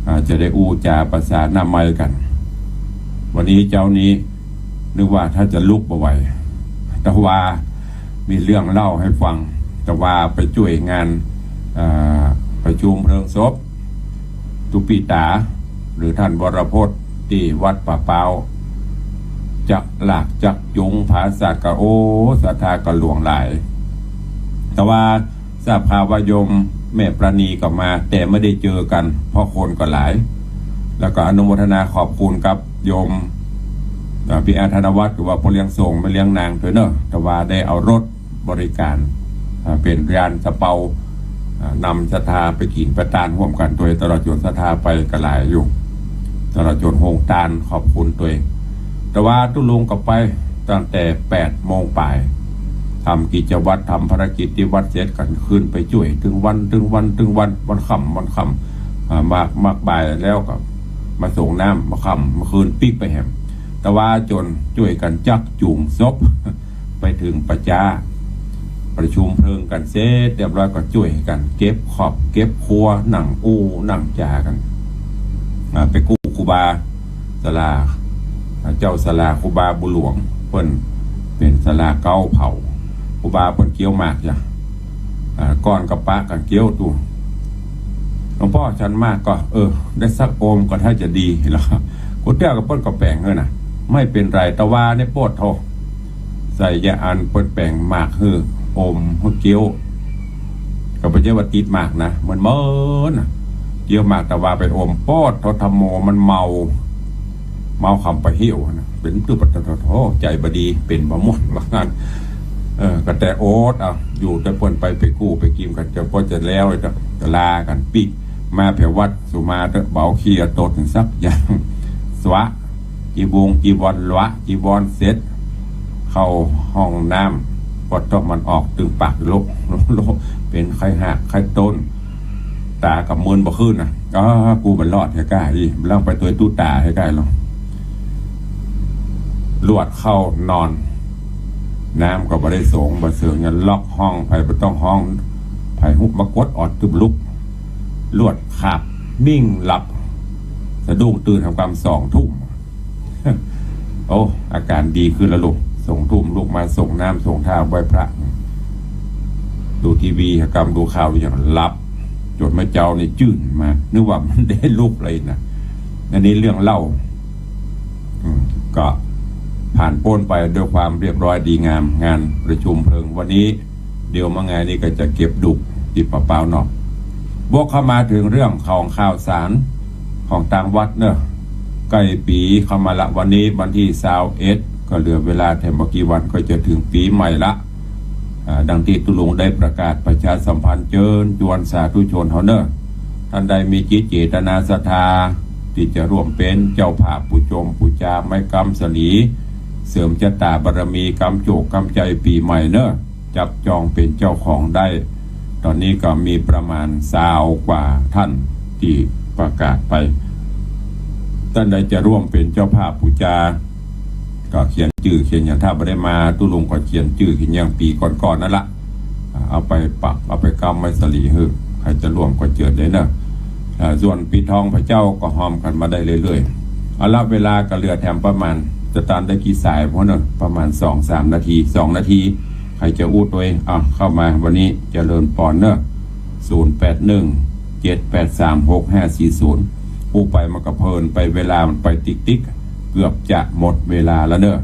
อ่า จะได้อู้จ๋าภาษาหน้าไมค์กั๋น วันนี้เจ๊านี้ นึกว่าถ้าจะลุกบ่ไหว ตะวามีเรื่องเล่าหื้อฟัง ตะวาไปจ้วยงาน เอ่อ ประชุมเพลิงศพตุ๊ปี้ต๋า หรือท่านวรพจน์ตี้วัดป่าเป๊า จักหลากจักจู๋งผาสัตว์ก็ โอ้ ศรัทธาก็หลวงหลาย ตะวา ทราบข่าวว่าโยมแม่ปราณีก็มา แต่ไม่ได้เจอกั๋น เพราะคนก็หลาย แล้วก็อนุโมทนาขอบคุณกับโยม อ่า ปี้อ้ายธนวัฒน์ หรือว่าป้อเลี้ยงส่งแม่เลี้ยงนางตวยเน่อ ตะวาได้เอารถบริก๋าน อ่า เป๋นยานซาเปา อ่า นำศรัทธาไปกิ๋นไปตานฮ่วมกั๋นตวย ตลอดจ๋นศรัทธาไปก็หลายอยู่ ตลอดจ๋นโฮงตาน ขอบคุณตวย ตะวาตุ๊ลุงก็ไปตั้งแต่แปดโมงป๋าย ทำกิจวัตร ทำภารกิจตี้วัดเสร็จก็ขึ้นไปจ้วย ตึงวัน ตึงวัน ตึงวัน วันค่ำ วันค่ำ อ่า มาก มากบ่ายแล้วก็มาส่งน้ำ มาค่ำ มาคืนปิ๊กไปแหม ตะวาจ๋นจ้วยกั๋นจักจู๋งศพ ไปเถิงป่าจ๊า ประชุมเพลิงกั๋นเสร็จเรียบร้อยก็จ้วยกั๋นเก็บครอบเก็บครัว นั่งอู้นั่งจ๋ากั๋น อ่า ไปกู้ครูบาศาลา อ่า เจ้าศาลาครูบาบุญหลวง เปิ้นเป๋นศาลาเก๊าเผา ครูบาเปิ้นเกี้ยวหมากจ้ะ อ่า ก่อนก็ปะกั๋นเกี้ยวตู้ หลวงป้อฉันหมากก่อ เออ ได้สักโอมก็ถ้าจะดีแล้ว กูเตี้ยกับเปิ้นก็แป๋งหื้อนะ ไม่เป๋นไร ตะวานี่โปดโธ่ ใส่ยาอันเปิ้นแป๋งหมากหื้อ อมหื้อเกี้ยว ก็บ่ใจ้ว่าติดหมากนะ เหมือนเมินนะ เกี้ยวหมากตะวาไปอม โปดโธ่ ธัมโม มันเมา เมาขำไปเหี่ยวนะ เป๋นตุ๊บปะตะโธ่ ใจ๋บ่ดี เป๋นบ่ม่วน ว่างั้น เออ ก็แต่อดเอา อยู่แต่เปิ้นไป ไปกู้ไปกิ๋นกั๋น จะป้อจะแล้ว จะ จะลากั๋นปิ๊ก มาแผววัดสุมาเต๊อะ เบาขี้เอาตนสักอย่าง สวะ จีวงจีวร ละจีวรเสร็จ เข้าห้องน้ำ ปอดต้องมันออกตึงปากโละ โละ โละ เป๋นไข้หากไข้ต้น ต๋าก็เมินบ่ขึ้นนะ อ้า กูบ่รอดแท้ก้าอี้ บ่รอดไปตวยตุ๊ต๋าแท้ก้าลอ ลวดเข้านอน น้ำก็บ่ได้สรง บ่เสิง ยังล็อกห้อง ใผบ่ต้องฮ้อง ใผฮุบมากดออดตึบลุก ลวดขาบนิ่งหลับ สะดุ้งตื่นทำกรรมสองทุ่ม โอ้ อาการดีขึ้นแล้วลูก สองทุ่มลูกมาสรงน้ำสรงท่าไหว้พระ ดูทีวีกำดูข่าวอย่างหลับ จ๋นเมื่อเจ๊านี่จื้นมา นึกว่ามันได้ลุกเลยนะ อันนี้เรื่องเล่า อืม ก็ผ่านป๊นไปด้วยความเรียบร้อยดีงาม งานประชุมเพลิงวันนี้ เดี๋ยวมาไงนี่ก็จะเก็บดุกติดปะเปาเนาะ วกเข้ามาถึงเรื่องของข่าวสารของตางวัดเนอะ ใก้ปี๋เข้ามาละ วันนี้วันตี้ซาวเอ็ด ก็เหลือเวลาแถมบ่กี่วันก็จะถึงปี๋ใหม่ละ อ่า ดังตี้ตุ๊ลุงได้ประกาศประชาสัมพันธ์เจิญจวนสาธุชนเฮาเนอะ ต้านใดมีจิตเจตนาศรัทธาตี้จะร่วมเป๋นเจ้าภาพปู๋จงปู๋จาไม้กำสะหลี เสริมจะต๋าบารมีกำโจคกำใจ๋ปี๋ใหม่เนอะ จับจองเป๋นเจ้าของได้ ต๋อนนี้ก็มีประมาณซาวกว่าต้านตี้ประกาศไป ต้านใดจะร่วมเป๋นเจ้าภาพปู๋จา ก็เขียนจื้อเขียนหยัง ถ้าบ่ได้มาตุ๊ลุงก็เขียนจื้อเขียนหยังปี๋ก่อนๆ นั่นละ อ่า เอาไปปัก เอาไปกำไม้สะหลีหื้อ ใผจะร่วมก็เจิญได้เนอะ อ่า ส่วนปิดทองพระเจ้าก็ฮอมกั๋นมาได้เรื่อยๆ เอาละ เวลาก็เหลือแถมประมาณ จะตานได้กี่สายพ่อเนอะ ประมาณสองสามนาที สองนาที ใผจะอู้ตวย อ่ะ เข้ามา วันนี้เจริญปอนเนอะ ศูนย์แปดหนึ่ง เจ็ดแปดสาม หกห้าสี่ศูนย์ อู้ไปมันก็เพลินไป เวลามันไปติ๊กๆ เกือบจะหมดเวลาแล้วเนอะ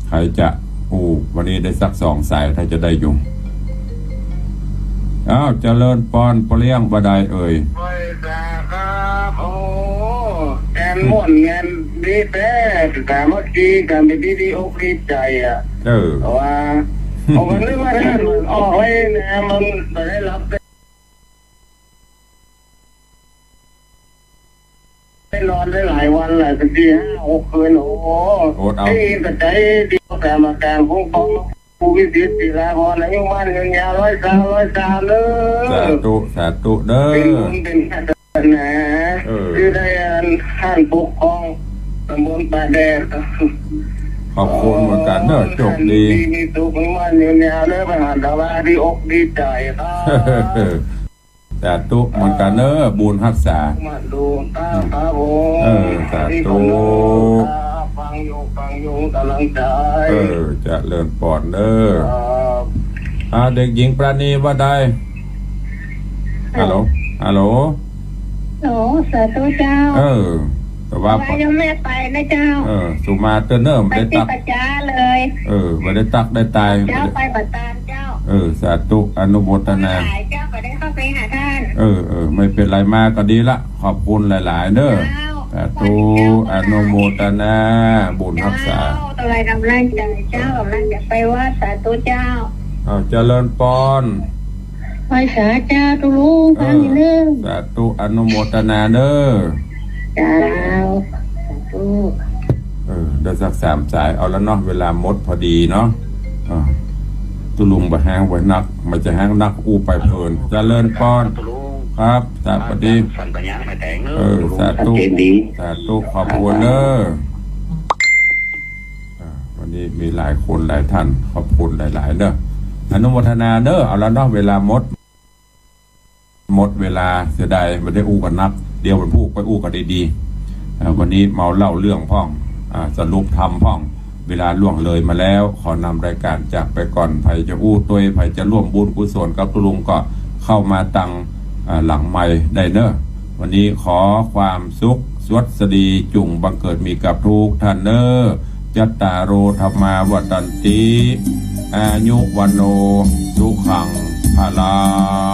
ใผจะอู้วันนี้ได้สักสองสาย ถ้าจะได้อยู่ อ้าว เจริญปอน ป้อเลี้ยง บ่าใดเอ่ย ไหว้สาครับ โอ้ แอนม่วนแอนดีแต๊ สามัคคีกั๋นเป๋นตี้ดีอกดีใจ๋อะ เออ แต่ว่า ผมก็นึกว่าต้านมันออกไว้นะ มันบ่ได้หลับ ได้นอนได้หลายวันแหละ เป๋นตี้ห้าหกคืน โอ้โห อดเอา ตี้กระจายดี แต่มากลางคงของครูวิสิทธิ์ ศิลาพร อายุมั่นยืนยาว ร้อยสาม ร้อยสาม เด้อ สาธุ สาธุเด้อ เป๋นบุญเป๋นวาสนา เออ ตี้ได้อันต้านปกครองต๋ำบลป่าแดด ขอบคุณเหมือนกั๋นเนอะ โชคดี ตี้มีสุข อายุมั่นยืนยาวเด้อ ไปหาตาว่าดีอกดีใจ๋ครับ สาธุเหมือนกั๋นเนอะ บุญฮักษา มาดูตาครับผม เออ สาธุ ฟังอยู่ ฟังอยู่ กำลังใจ๋ เออ เจริญปอนเนอะ ครับ อ่า เด็กหญิงปราณีว่าใด ฮัลโหล ฮัลโหล โอ้ สาธุเจ้า เออ แต่ว่า แต่ว่ายังแม่ไปนะเจ้า เออ สุมาเตอร์เนอะ ไปตี้ป่าจ๊าเลย เออ บ่ได้ตักได้ตาย เจ้า ไปบ่ตานเจ้า เออ สาธุ อนุโมทนา หลายเจ้าก็ได้เข้าไปหาต้าน เออ เออ ไม่เป๋นไร มาก็ดีละ ขอบคุณหลายๆ เนอะ เจ้า สาธุ อนุโมทนา บุญฮักษา เจ้า อะไรกำลังใจ๋เจ้า กำลังจะไปวัด สาธุเจ้า อ้าว เจริญปอน ไหว้สาเจ้าตุ๊ลุง เออ ฟังอีกเรื่อง สาธุ อนุโมทนาเนอะ เจ้า สาธุ เออ ได้สักสามสาย เอาละเนาะ เวลาหมดพอดีเนาะ อ่า ตุ๊ลุงบ่แฮงไว้นัก มันจะแฮงนักอู้ไปเพลิน เจริญปอน ตุ๊ลุง ครับ สวัสดี สันปัญญาไปแต่งเนอะ เออ ตุ๊ลุง สาธุ ชัดเจนดี สาธุ ขอบคุณเนอะ อ่า วันนี้มีหลายคนหลายต้าน ขอบคุณหลายๆ เนอะ อนุโมทนาเนอะ เอาละเนาะ เวลาหมด หมดเวลา เสียดาย บ่ได้อู้กั๋นนัก เดี๋ยววันพูกไปอู้กั๋นดีๆ อ่า วันนี้เมาเล่าเรื่องพ่อง อ่า สรุปธรรมพ่อง เวลาล่วงเลยมาแล้ว ขอนำรายการจากไปก่อน ใผจะอู้ตวย ใผจะร่วมบุญกุศลกับตุ๊ลุงก็เข้ามาตัง อ่า หลังไมค์ได้เนอะ วันนี้ขอความสุขสวัสดีจุ่งบังเกิดมีกับทุกท่านเนอะ จัตตาโร ธัมมา วัฑฒันติ อายุ วัณโณ สุขัง พลัง